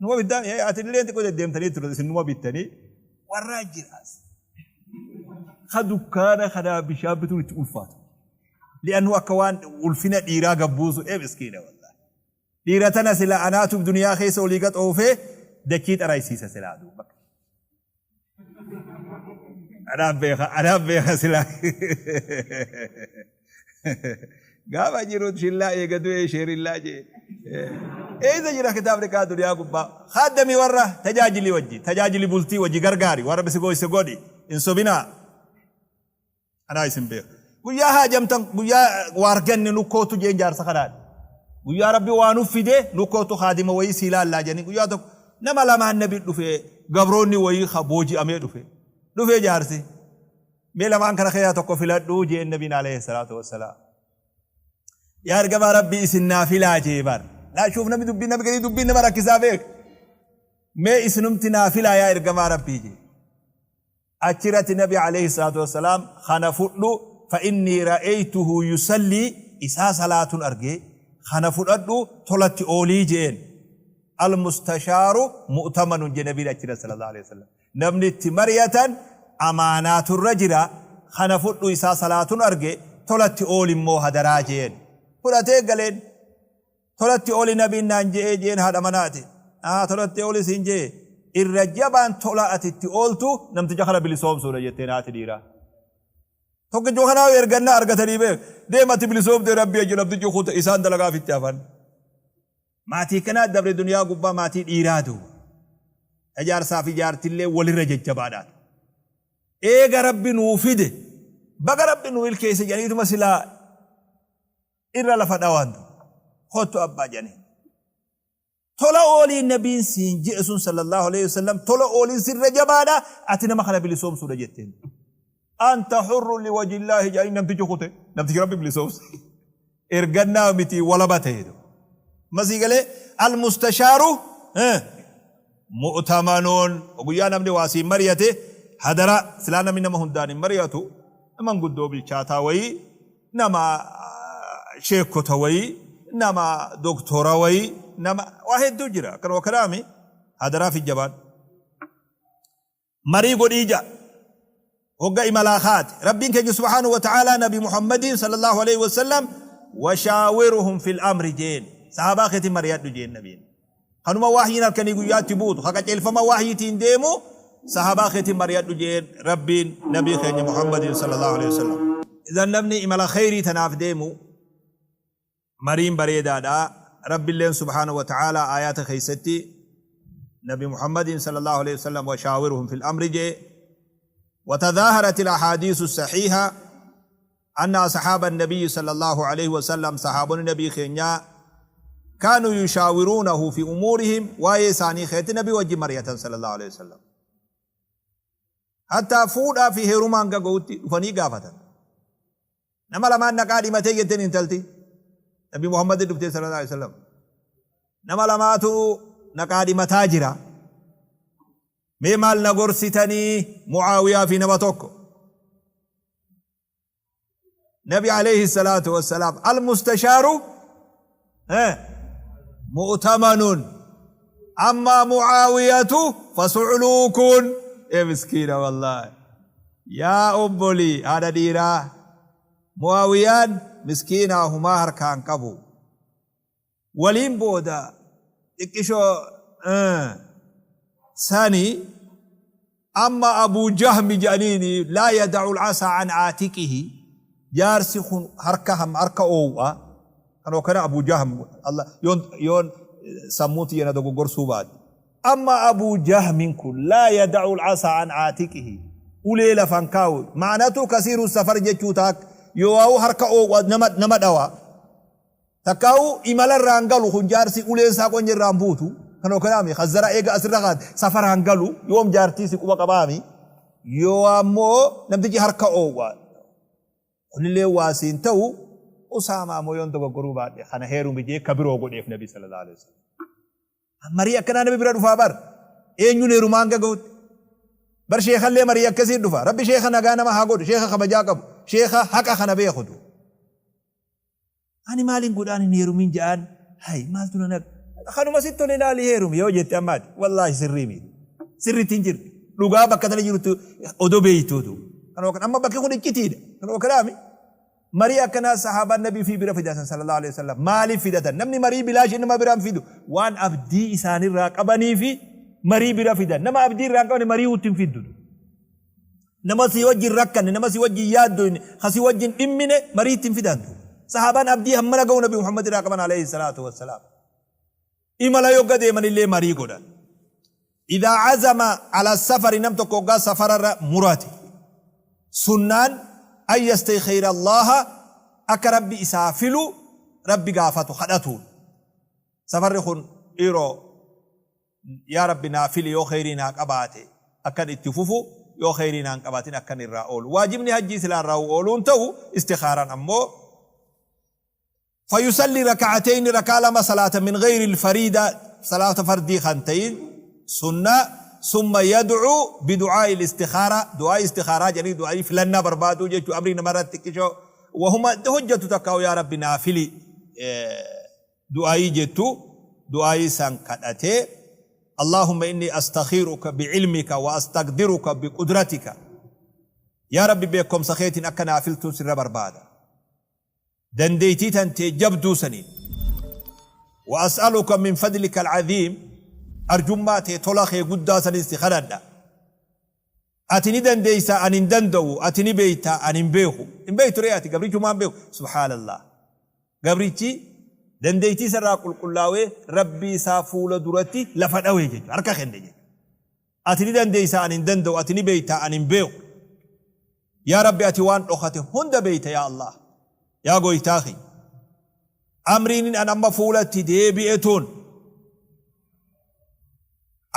Numa bittaa ati illee xiqqoo deddeemtanii turte isin numa bittanii. Warraa jiraas. Ka dukkaana kanaa bishaan bituun itti ulfaata. Li'annu akka waan ulfina dhiiraa gabbuusu ee miskiina wallahi. Dhiira tana sila anaatu duniyaa keessa olii gad oofee dachii xaraysiisa silaa duuba. Anaan beeka anaan beeka silaa. Gaafa jiru shillaa eega du'ee sheerillaa jee. Eessa jira kitaabni kaa duniyaa gubbaa. Kaaddamii warra tajaajili wajji tajaajili bultii wajji gargaari warra bisi goyse godhi hin sobinaa. Anaa isin beeka. Guyyaa haajamtan guyyaa waa arganne nu kootu jeen jaarsa kanaan. Guyyaa rabbi waa nu fide nu kootu haadima wayii sii laallaa jedhanii guyyaa tokko nama lamaan nabi dhufe gabroonni wayii ka booji'amee dhufe. Dhufee jaarsi. Mee lamaan kana keessaa tokko filadhuu jeen nabiin alayhi salaatu wassalaam. Yaa ergamaa rabbii isin naa filaa jee bar. Laa shuuf namni dubbii namni garii dubbiin nama rakkisaa beek. Mee isinumti naa filaa yaa ergamaa rabbii jee. Achirratti Nabi aleyhi salaatu wassalaam kana fudhu fa innii ra'eytuhu yusallii isaa salaatun argee kana fudhadhu tolatti oolii je'een. Al-mustashaaru mu'tamanun jedhe Nabiin achirratti sallallahu aleyhi wasallam. Namni itti mariyatan amaanaatu irra jira kana fudhu isaa salaatun arge tolatti ooli immoo hadaraa je'een. Fudhatee galeen. Tolatti oli nabiin naan je'ee je'een haadha manaati. Haa tolatti oli siin je'e. Irra jabaan tola ati itti ooltu namticha kana bilisoomsuudha jetteen haati dhiiraa. Tokkichuma kanaa ergannaa argatanii beek. Deem ati bilisoomtee rabbii ajju namtichi kuta isaan dalagaaf itti hafan. Maatii kanaa dabre duniyaa gubbaa maatii dhiiraa duuba. Tajaarsaa fi jaartillee walirra jajjabaadhaan. Eega rabbi nuu fide baga rabbi nu milkeesse jedhaniituma silaa irra lafa dhawaan kottu abbaa jedhanii. Tola ooliin nabiin siin je'e sun sallallahu alaihi wasallam tola ooliin sirra jabaadha ati nama kana bilisoomsuudha jetteen. Anta hurru liwajillaahi jedhanii namtichi kute namtichi rabbi bilisoomse. Ergannaa miti walaba ta'e. Masii galee al-mustashaaru mu'tamanoon guyyaa namni waa siin mari'ate hadara silaa namni nama hundaan hin mari'atu manguddoo bilchaataa wayii nama sheekota wayii nama doktora wayii nama waa hedduu jira akkanuma kanaami hadaraa fi jabaadhu marii godhii ja'a hogga imalaa kaate rabbiin keenya subhaanahu wa ta'aalaa nabi muhammadiin sallallahu alaihi wasallam washaawiruhum fil amri jeen sahabaa keetiin mari'adhu jeen nabiin Kanuma wahyiin halkanii guyyaa itti buutu, ka qaceelfama wahyiitiin deemu sahaabaa keetiin mari'adhu je'een Rabbiin Nabii keenya Muhammadiin sallallahu aleyhi wasallam. Idan namni imala kheyrii tanaaf deemu mariin bareedaadha. Rabbilleen subhaanahu wa ta'aalaa aayaata keeysatti Nabi Muhammadiin sallallahu aleyhi wasallam washaawirhum fil amri je'e. Watadhaharat al-ahaadiisu sahiiha Anna ashaaba nabiyyi sallallahu aleyhi wa sallam sahaabonni nabii keenyaa kaanuu yushaawiruunahu fi umuurihim waa'ee isaanii keessatti nabii wajjin mari'atan sallallahu aleyhi wa sallam. Hattaa fuudhaa fi heerumaa hanga ga'utti dhufanii gaafatan. Nama lamaan naqaa dhimatee jetteen intalti. Nabi Muhammad dhuftee sallallahu aleyhi wa sallam. Nama lamaatu naqaa dhimataa jira. Mee maal na gorsitanii Mu'aawiyaa fi nama tokko. Nabi alayhi salaatu wassalaam al-mustashaaru mu'tamanun amma Mu'aawiyatu fasu'luukun. Ee miskiina, wallaahi, yaa obbolii haadha dhiiraa, Mu'aawiyaan miskiinaa humaa harkaan qabu waliin booda xiqqishoo sani. Amma Abuu Jahmi jedhaniini laa yada'u al-asaa an aatiqihi, jaarsi kun harka harka oow'a kanoo kana Abuu Jahm, Allah yoon yoon sammuu tiyya na dogoggorsuu baate. Amma Abuu Jahmin kun laa yada'u al-asaa an aatiqihi, ulee lafan kaawu, ma'anatu kasiiru safar jechuu taak yoo'aa'u harka oow'a nama nama dhawa. Takkaa'uu imala irraan galu kun jaarsi uleen isaa qonya irraan buutu kanoo kanaami kazzara eega asirra kaate safaraan galu yoom jaartii si quba qabaami yoo ammoo namtichi harka oowwa kunillee waa siin ta'u. Usaamaa ammoo yoon dogoggoruu baadhe kana heerumi jee ka biroo godheef Nabi sallallahu alaihi wasallam. Marii akkanaa nabi bira dhufaa bar. Eenyuun heerumaa hanga gahutti. Bar sheekhallee marii akkasii dhufa. Rabbi sheekha nagaa nama haa godhu, sheekha kabajaa qabu, sheekha haqa kana beekutu. Ani maalin godhaan hin heerumin ja'aan, hay maaltu na naq kanuma sitti tole ilaali heerumi yoo jette ammaati wallaahi sirrii miti, sirriitti hin jirtu. Dhugaa bakka tana jirtu odoo beeytuutu kanuma kan amma bakki kun iccitiidha kanuma kanaami. Marii akkanaa sahaabaan nabii fi bira fidatan sallallahu alaihi wasallam. Maaliif fidatan? Namni marii bilaashi nama biraan fidu waan abdii isaanirraa qabanii fi marii bira fidan. Nama abdii irraa hin qabne marii hutti hin fiddu. Nama si wajjin rakkanne, nama si wajjin yaaddoyne, ka si wajjin dhimmine marii itti hin fidantu. Sahaabaan abdii hammana ga'u Nabi Muhammad irraa qaban alayhi salaatu wassalaam. Imala yogga deemanillee marii godhan. Idaa azama ala safari, nam tokko hoggaa safararra murate, sunnaan an yastakhiira Allaha, akka Rabbi isaa filu Rabbi gaafatu kadhatuun. Safarri kun dhiiroo, yaa Rabbi naa fili, yoo kheyrii naa qabaate akkan itti fufu, yoo kheyrii naan qabaatin akkan irraa oolu. Waajibni hajjii silaa irraa ooluun ta'u istikhaaran ammoo fayusalli raka'ateyni, rakaa lama salaata, min gheyri alfariida, salaata fardii kan ta'in sunnaa, summa yad'u bidu'aa'i istikhaara, du'aa'i istikhaaraa jedhanii du'aa'ii filannaa barbaaduu jechuu, amrii namarratti xiqqishoo wahuma hojjatu takkaa'u yaa Rabbi naa fili du'aayii jettu, du'aayii san kadhatee Allaahumma innii astakhiiruka bi'ilmika wa astaqdiruka biqudratika, yaa Rabbi beekkomsa keetiin akka naa filtuun sirra barbaada, dandeeytii tantee jabduu saniin, wa as'aluka min fadlika al'aziim, arjummaa tee tola kee guddaa sanin si kadhadha. Ati ni dandeeysa, ani hin danda'u, ati ni beeyta, ani hin beeku. Hin beeytu ree ati, gabrichi humaa hin beeku. Subhaanallah. Gabrichi dandeeytii isarraa qulqullaawee Rabbii isaa fuula duratti lafa dhawe jechuudha. Harka kenne jechuudha. Ati ni dandeeysa, ani hin danda'u, ati ni beeyta, ani hin beeku. Yaa Rabbi, ati waan dhokate hunda beeyta, yaa Allah. Yaa Goytaa kiyya. Amriin an amma fuulatti deebi'e tun,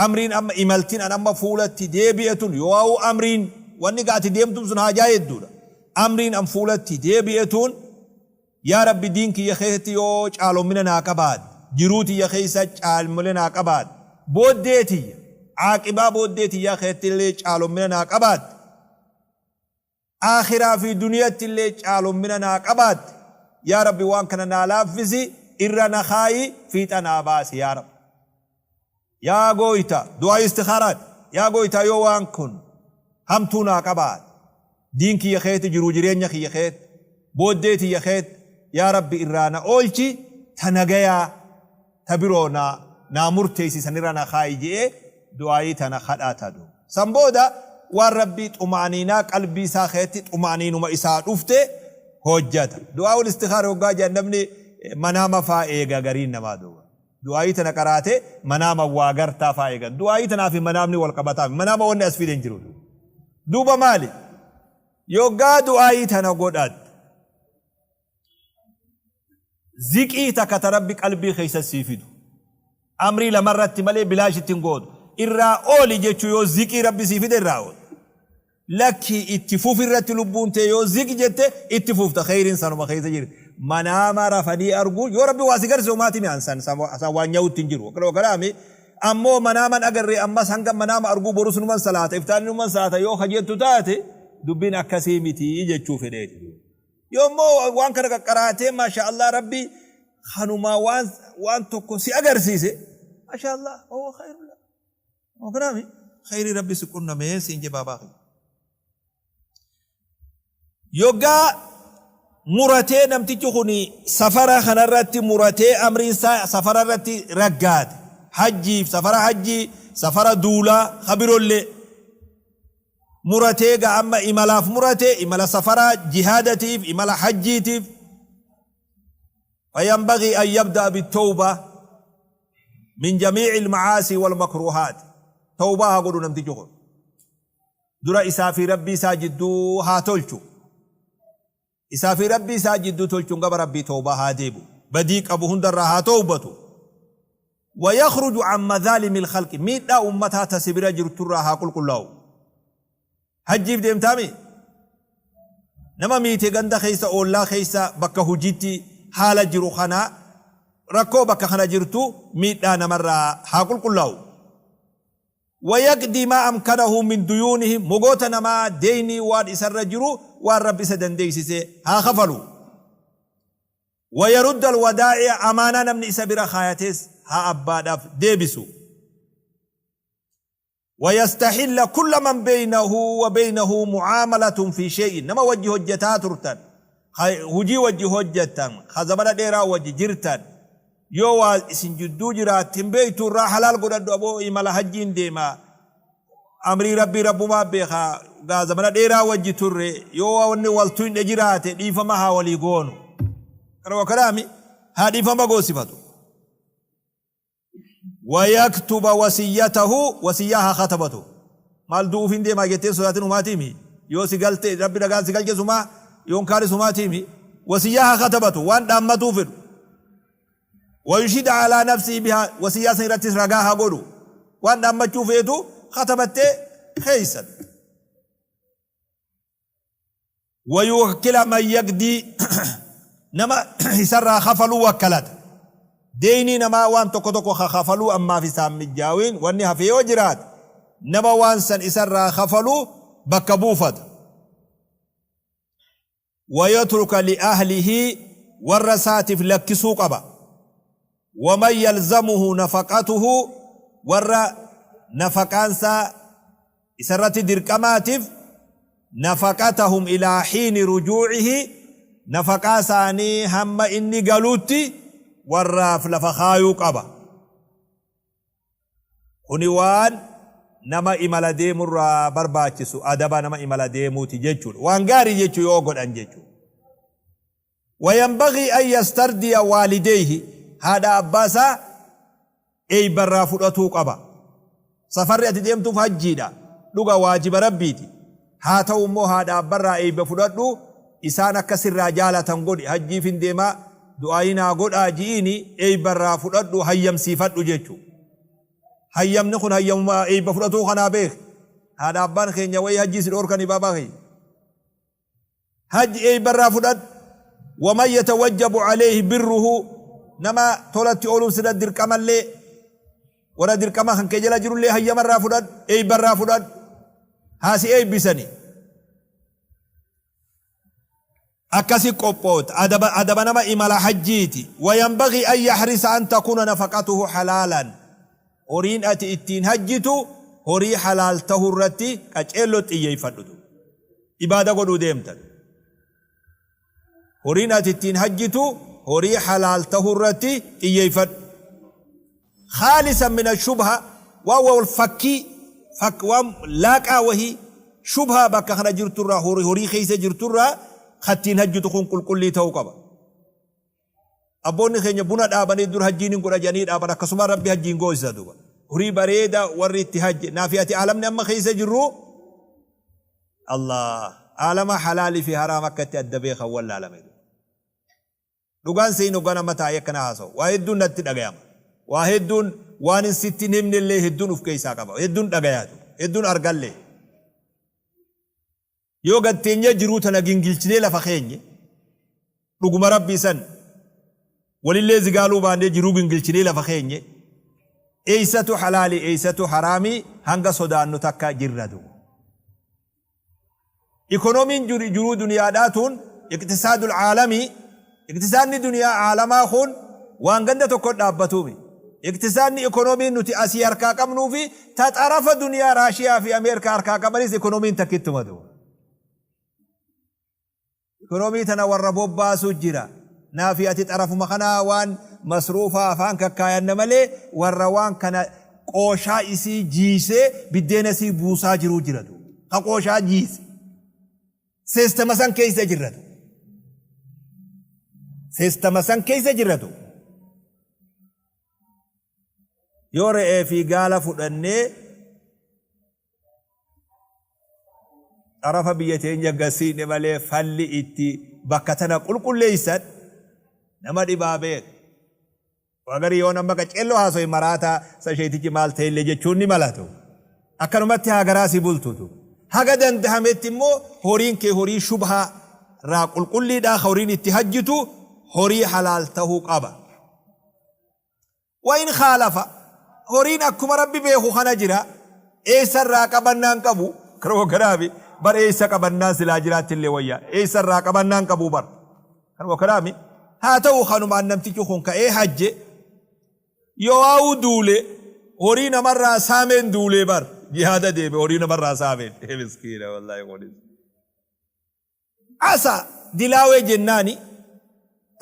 amriin amma imaltin an amma fuulatti deebi'e tun, yoo amriin wanni gaa ati deemtuun sun haajaa hedduudha. Amriin an fuulatti deebi'e tun, yaa Rabbi, diin kiyya keessatti yoo caalomina naa qabaate, jiruu tiyya keessa caalmina naa qabaate, booddee tiyya caaqibaa booddee tiyyaa keessatti illee caalomina naa qabaatte, Aakhiraa fi duniyatti illee caalommina naa qabaatte, yaa Rabbi, waan kana naa laaffisi, irra na kaayi, fiixa naa baasi, yaa Rabbi. Yaa Gooytaa, du'aa istikhaaraati, yaa Gooytaa, yoo waan kun hamtuu naa qabaate, diin kiyya keetti, jiruu jireenya kiyya keetti, booddee tiyya keetti, yaa Rabbi, irraa na oolchi, ta nagayaa ta biroo naa naa murteessi, sanirra na kaayi je'ee du'aayii tana kadhata du. San booda waan Rabbii xuma'aniinaa qalbii isaa keessatti xuma'aniinuma isaa dhufte hojjata. Du'aa'ul istikaara hoggaa jedhan namni manaama faa eega gariin namaa duuba. Du'aayii tana qaraate manaama waa gartaa faa eegan. Du'aayii tanaa fi manaamni wal qabataami. Manaama wanni as fide hin jiru. Duuba maali? Yoggaa du'aayii tana godhatte, ziqii takka ta Rabbi qalbii keessa sii fidu. Amrii lamarratti malee bilaashitti hin gootu. Irraa ooli jechuu yoo ziqii Rabbi sii fide irraa ooli. Lakkii itti fufi irratti lubbuun tee yoo ziqi jette itti fufta, kheyriin sanuma keessa jirti. Manaama rafanii arguu yoo Rabbi waa si garsiise homaati mi'aan san san waan nyaa'utti hin jiru. Akkana kanaami ammoo manaaman agarree ammas hanga manaama arguu borus numan salaata, iftaani numan salaata yoo kajettu taate dubbiin akkasii miti jechuu fedheeti. Yoo immoo waan kana qaqqaraatee maasha Allah Rabbi kanumaa waan waan tokko si agarsiise, maasha Allah, huwa khayrun lak. Kanaami khayrii Rabbi si qunnamee siin jee baabaa kiyya. Yoggaa muratee namtichi kun safara kanarratti muratee amriin isaa safara irratti raggaate, hajjiif, safara hajjii, safara duulaa ka birollee muratee, ga amma imalaaf murate, imala safara jihaadatiif, imala hajjiitiif, fayanbagii an yabda'a bitawba min jamii'i almacaasii walmakruuhaat. Tawbaa haa godhu namtichi kun. Dura isaa fi Rabbii isaa jidduu haa tolchu. Isaa fi Rabbii isaa jidduu tolchuun gama Rabbii tawbaa haa deebi'u. Badii qabu hundarraa haa tawbatu. Wa yakhruju an madhaalimil khalqi, miidhaa ummataa ta si bira jirturraa haa qulqullaa'u. Hajjiif deemtaami? Nama miite ganda keessa, oollaa keessa, bakka hujiitti haala jiru kana, rakkoo bakka kana jirtu miidhaa namarraa haa qulqullaa'u. Wayaqdii maa amkanahu min duyuunihim, mogoota namaa deeynii waan isarra jiru waan Rabbi isa dandeeysise haa kafalu. Wayarudda alwadaa'i'a, amaanaa namni isa bira kaayates haa abbaadhaaf deebisu. Wayastahilla kulla man beynahu wa beynahu mucaamalatun fi shay'in, nama wajji hojjataa turtan, ka hujii wajji hojjattan, ka zamana dheeraa wajji jirtan, Yoo waa isin jidduu jiraatte hin beektu, irraa halaal godhadhu. Aboo, imala hajjiin deema, amrii Rabbii Rabbumaa beeka, gaa zamana dheeraa wajji turre, yoo wanni wal tuyne jiraate dhiifama haa walii goonu. Kana wakalaami haa dhiifama goosifatu. Wayaktuba wasiyyatahu, wasiyyaa haa katabatu. Maal du'uuf hin deemaa jetteen sodaatin humaatiimi. Yoo si galte Rabbi nagaan si galche sumaa, yoon kaani sumaatiimi. Wasiyyaa haa katabatu, waan dhaammatuu fedhu. Wayushida alaa nafsii bihaa, wasiyyaa san irrattis ragaa haa godhu. Waan dhaammachuu feetu katabattee keeysan. Wayuwakkila man yaqdii, nama isarraa kafaluu wakkalata. Deeynii namaa waan tokko tokko ka kafaluu ammaaf isaan mijjaawin wanni hafe yoo jiraate, nama waan san isarraa kafalu bakka buufata. Wayatruka li'ahlihi, warra isaatiif lakkisuu qaba. Waman yalzamuhu nafaqatuhu, warra nafaqaan isaa isarratti dirqamaatiif, nafaqatahum ilaa hiini rujuucihi, nafaqaa isaanii hamma inni galuutti warraaf lafa kaayuu qaba. Kuni waan nama imala deemurraa barbaachisu, adaba nama imala deemuuti jechuudha. Waan gaarii jechuu yoo godhan jechuudha. Wayanbagii an yastardiya waalideyhi, haadha abbaa isaa eeyba irraa fudhatuu qaba. Safarri ati deemtuuf hajjiidha. Dhuga waajiba Rabbiiti. Haa ta'u immoo haadha abbarraa eeyba fudhadhu, isaan akka sirraa jaalatan godhi. Hajjiifin deemaa, du'aayii naa godhaa ji'iini eeyba irraa fudhadhu, hayyamsiifadhu jechu. Hayyamni kun hayyamuma eeyba fudhatuu kanaa beeki. Haadha abbaan keenya wayii hajjii si dhoorkanii baabaa kiyya? Hajji eeyba irraa fudhadhu. Waman yatawajjabu alayhi birruhu, nama tolatti ooluun sirra dirqamallee, warra dirqama kan kee jala jirullee hayyama irraa fudhadhu, eeyba irraa fudhadhu, haa si eeybisani. Akkasi qophoota adaba, adaba nama imala hajjiiti. Wayanbagii an yahrisa an takuuna nafaqatuhu halaalan, horiin ati ittiin hajjitu horii halaal tahuu irratti qaceelloo xiyyeeffadhutu. Ibaada godhuu deemtan. Horiin ati ittiin hajjitu horii halaal tahuu irratti xiyyeeffadhu. Khaalisan min ashubha, waan wal fakkii fak waan laaqaa wahii shubhaa bakka kana jirturraa, horii keessa jirturraa kattiin hajjitu kun qulqullii ta'uu qaba. Abboonni keenya buna dhaabanii dur hajjiin hin godha jedhanii dhaaban, akkasumaan Rabbi hajjiin goosisa duuba. Horii bareeda warri itti hajje naafi ati aalamni amma keessa jirru Allah aalama halaalii fi haraam akka itti adda beekan wallaalame. Dhugaan siin hoggaan amma taa'ee akkana haasa'u waa hedduun natti dhagayama. Waa hedduun waan hin sitti hin himnellee hedduun of keessaa qaba. Hedduun dhagayaatu. Hedduun argallee. Yoo gad teenyee jiruu tana gingilchinee lafa keenye, dhuguma Rabbii san walillee zigaaluu baannee jiruu gingilchinee lafa keenye, eessatu halaali eessatu haraami hanga sodaannu takka jirra duuba. Ikonomiin jiruu duniyaadhaa tun Iqtisaadul caalamii, iqtisaadni duniyaa caalamaa kun waan ganda tokko dhaabbatuumi. Iqtisaadni, ikonomiin nuti asii harkaa qabnuu fi ta xarafa duniyaa Raashiyaa fi Ameerikaa harkaa qabanis ikonomiin takkittuma duuba. Ikonomii tana warra bobbaasuu jira. Naa fi ati xarafuma kanaa waan masruufaa afaan kakkaayanna malee warra waan kana qooshaa isii jiisee biddeena isii buusaa jiruu jira duuba. Ka qooshaa jiise. Seestama san keessa jirra duuba. Seestama san keessa jirra duuba. Yoo re'ee fi gaala fudhannee xarafa biyya teenya gasiine malee falli itti bakka tana qulqulleessan nama dhibaa beek. Waa garii yoo nama qaceelloo haasoye maraataa sa sheeytichi maal ta'ellee jechuun ni malatu. Akkanumatti haa garaa si bultutu. Haga dandahametti immoo horiin kee horii shubhaa irraa qulqulliidha, horiin itti hajjitu horii halaal tahuu qaba. Wa in khaalafa, horiin akkuma Rabbi beeku kana jira, eessa irraa qabannaan qabu, kanuma kanaafi bar eessa qabannaan silaa jiraattillee wayya, eessa irraa qabannaan qabu bar, kanuma kanaami haa ta'u kanumaan namtichi kun ka'ee hajje, yoo duule horii namarraa saameen duulee bar, jihaada deeme horii namarraa saameen, miskiina wallaahi kunis. Asa dilaawee jennaani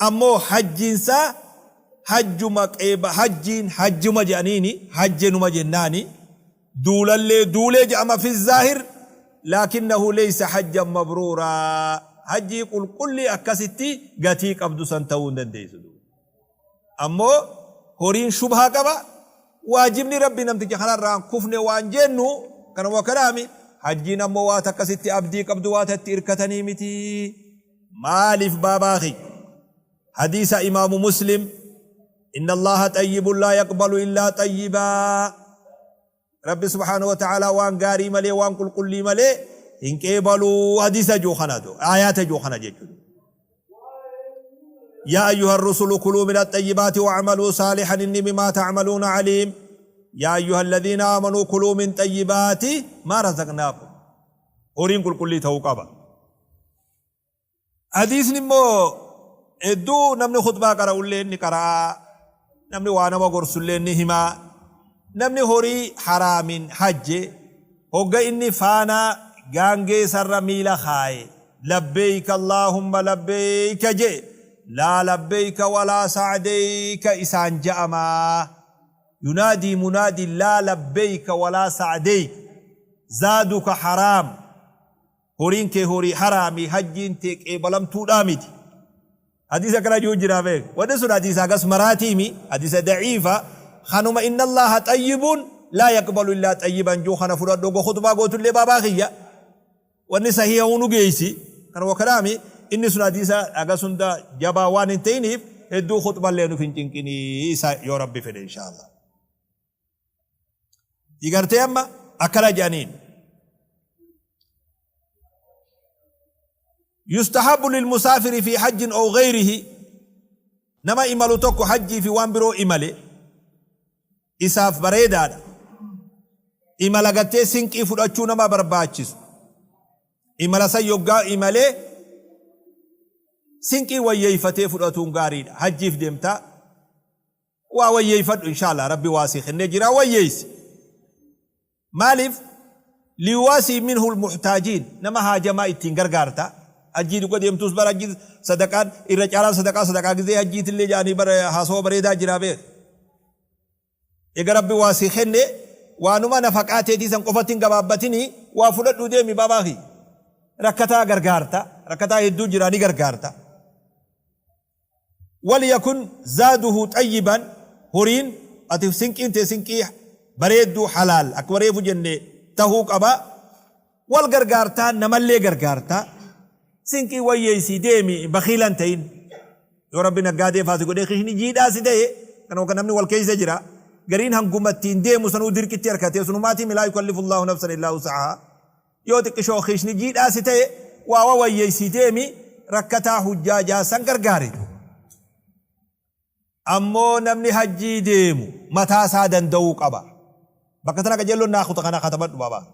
ammoo hajjiinsaa hajjuma qeeba hajjiin hajjuma jedhaniini hajjenuma jennaani duulallee duulee jedhama fi zaahir laakinnahu leysa hajjan mabruuraa hajjii qulqullii akkasitti gatii qabdu san ta'uu hin dandeessu. Ammoo horiin shubhaa qaba, waajibni Rabbi namticha kanarraa hin kufne waan jennu kanuma kanaami. Hajjiin ammoo waa takka sitti abdii qabdu waa tatti irkatanii miti. Maaliif baabaa kiyya? Hadiisa Imaamu Muslim, Inna Allaaha xayyibun laa yaqbalu illaa xayyibaa. Rabbi subhaanahu wa ta'aalaa waan gaarii malee waan qulqullii malee hin qeebalu hadiisa jiru kanatu aayaata jiru kana jechuudha. يا أيها الرسل كلوا من الطيبات واعملوا صالحا إني بما تعملون عليم يا أيها الذين آمنوا كلوا من طيبات ما رزقناكم horiin qulqullii ta'uu qaba. Hadiisni immoo hedduu namni khutbaa qara'ullee ni qara'a, namni waa nama gorsullee ni hima, namni horii haraamin hajje hogga inni faana gaangee isarra miila kaaye labbeeyka Allaahumma labbeeyka je'e laa labbeeyka walaa sa'deeyka isaan ja'ama. Yunaadii munaadin laa labbeeyka walaa sa'deeyka zaaduka haraam. Horiin kee horii haraami hajjiin tee qeebalamtuudhaa miti. Hadiisa akkana jiru jira beek. Wanni sun hadiisa hagas maraatiimi hadiisa da'iifa kanuma inna Allaaha xayyibun laa yaqbalu illaa xayyiban jiru kana fudhadhu oga khutbaa gootullee baabaa kiyya. Wanni sahiha nu geessi kanuma kanaami inni sun hadiisa hagas hunda jabaa waan hin ta'iniif hedduu khutballee nuuf hin cinqinii isa yoo Rabbi fedhe inshaallah. Igartee amma akkana jedhaniin. Yustahabbu lilmusaafiri fi hajjin ow gayrihi, nama imalu tokko hajjii fi waan biroo imale isaaf bareedaadha. Imala gartee sinqii fudhachuu nama barbaachisu. Imala san yoggaa imalee sinqii wayyeeyfatee fudhatuun gaariidha. Hajjiif deemtaa Waa wayyeeyfadhu inshallah Rabbi waa sii kennee jiraa wayyeeysi. Maaliif liyuwaasii minhu lmuhtaajiin nama haajamaa ittiin gargaarta. Hajjii dhuga deemtus bara hajjii sadaqaan irra caalaan sadaqaa sadaqaa gizee hajjiitillee jedhanii bara haasawa bareedaa jiraa beek. Eega Rabbi waa sii kenne waanuma nafaqaa teetii san qofatti hin gabaabbatinii waa fudhadhuu deemi baabaa kiyya. Rakkataa gargaarta rakkataa hedduu jiraa ni gargaarta. Walyakun zaaduhu xayyiban, horiin ati sinqiin tee sinqii bareedduu halaal akkuma reefu jenne tahuu qaba. Wal gargaartaa namallee gargaartaa sinqii wayyeessii deemi bakiila hin ta'in. Yoo Rabbi naggaadee faa si godhee kishni jiidhaa si ta'e kanuma kan namni wal keessa jira. Gariin hanguma ittiin deemu sanuu dirqitti harkatee sunumaatii laa yukallifullaahu nafsan illaa wusahaa. Yoo xiqqishoo kiishni jiidhaa si ta'e waa wawayyeessii deemi rakkataa hujjaajaa san gargaari. Ammoo namni hajjii deemu mataa isaa danda'uu qaba. Bakka tana qajeelloon naa kuta kana katabadhu baabaa.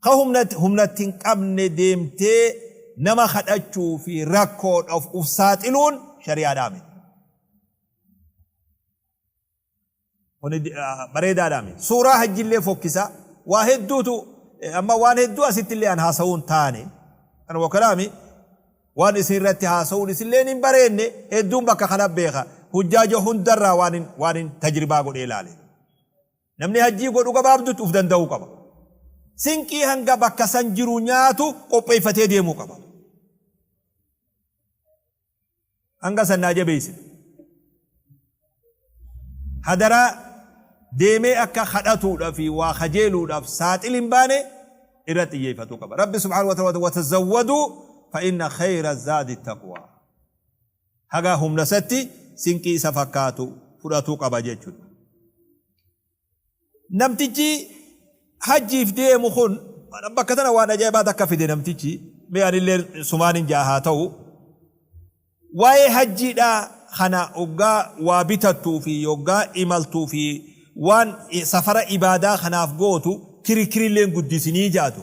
Ka humnatti hin qabne deemtee nama kadhachuu fi rakkoodhaaf uf saaxiluun shari'aadhaa miti. Kuni bareedaadhaa miti. Suuraa hajjillee fokkisa. Waa hedduutu amma waan hedduu asittillee an haasa'uun taane. Kanuma kanaami waan isin irratti haasa'uun isilleen hin bareenne hedduun bakka kana beeka. Hujjaaja hundarraa waan hin waan hin tajribaa godhee ilaale. Namni hajjii godhu gabaabdutti uf danda'uu qaba. Sinqii hanga bakka san jiru nyaatu qopheeffatee deemuu qaba. Hanga san naa jabeessite. Hadaraa deemee akka kadhatuudha fi waa kajeeluudhaaf saaxil hin baane irra xiyyeeffatuu qaba. Rabbi subhaanahu wa ta'ala watazawwaduu fa inna khayra zaadi taqwaa. Haga humna isatti sinqii isa fakkaatu fudhatuu qaba jechuudha. Namtichi hajjiif deemu kun bakka tana waan ajaa'ibaa takka fide namtichi mee anillee sumaan hin jaa haa ta'u waa'ee hajjiidhaa kana hoggaa waa bitattuu fi hoggaa imaltuu fi waan safara ibaadaa kanaaf gootu kirikiriilleen guddisinii jaatu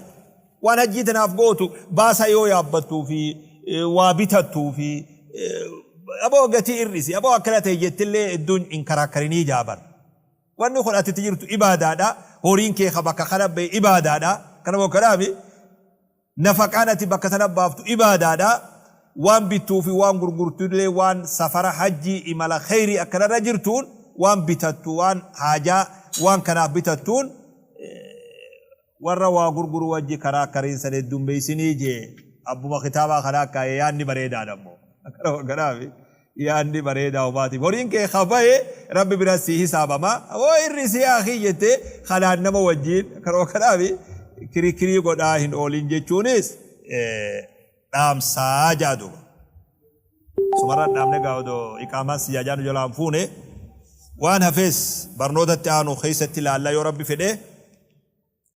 waan hajjii tanaaf gootu baasa yoo yaabbattuu fi waa bitattuu fi aboo gatii ir'isi aboo akkana ta'e jettillee hedduun hin karaakkarinii jaabar. Wanni kun ati itti jirtu ibaadaadha. Horiin kee ka bakka kana bahe ibaadaadha. Kana moo kanaami? Nafaqaan ati bakka sana baaftu ibaadaadha. Waan bittuu fi waan gurgurtullee waan safara hajjii imala kheyrii akkanarra jirtuun waan bitattu waan haajaa waan kanaaf bitattuun warra waa gurguru wajji karaa akkariin san heddummeeysinii jee abbuma kitaabaa kanaa kaaye yaanni bareedaadha ammoo kanaafi yaanni bareedaa homaatiif horiin kee ka bahe rabbi bira sii hisaabama hoo irri si akii jettee kanaan nama wajjiin karoo kanaafi kirikirii godhaa hin oolin jechuunis dhaamsaa jaa duuba. Sumarra dhaamne gaa odoo iqaamaan si jaajaa nu jalaan fuune waan hafees barnootatti aanu keessatti ilaalla yoo rabbi fedhe.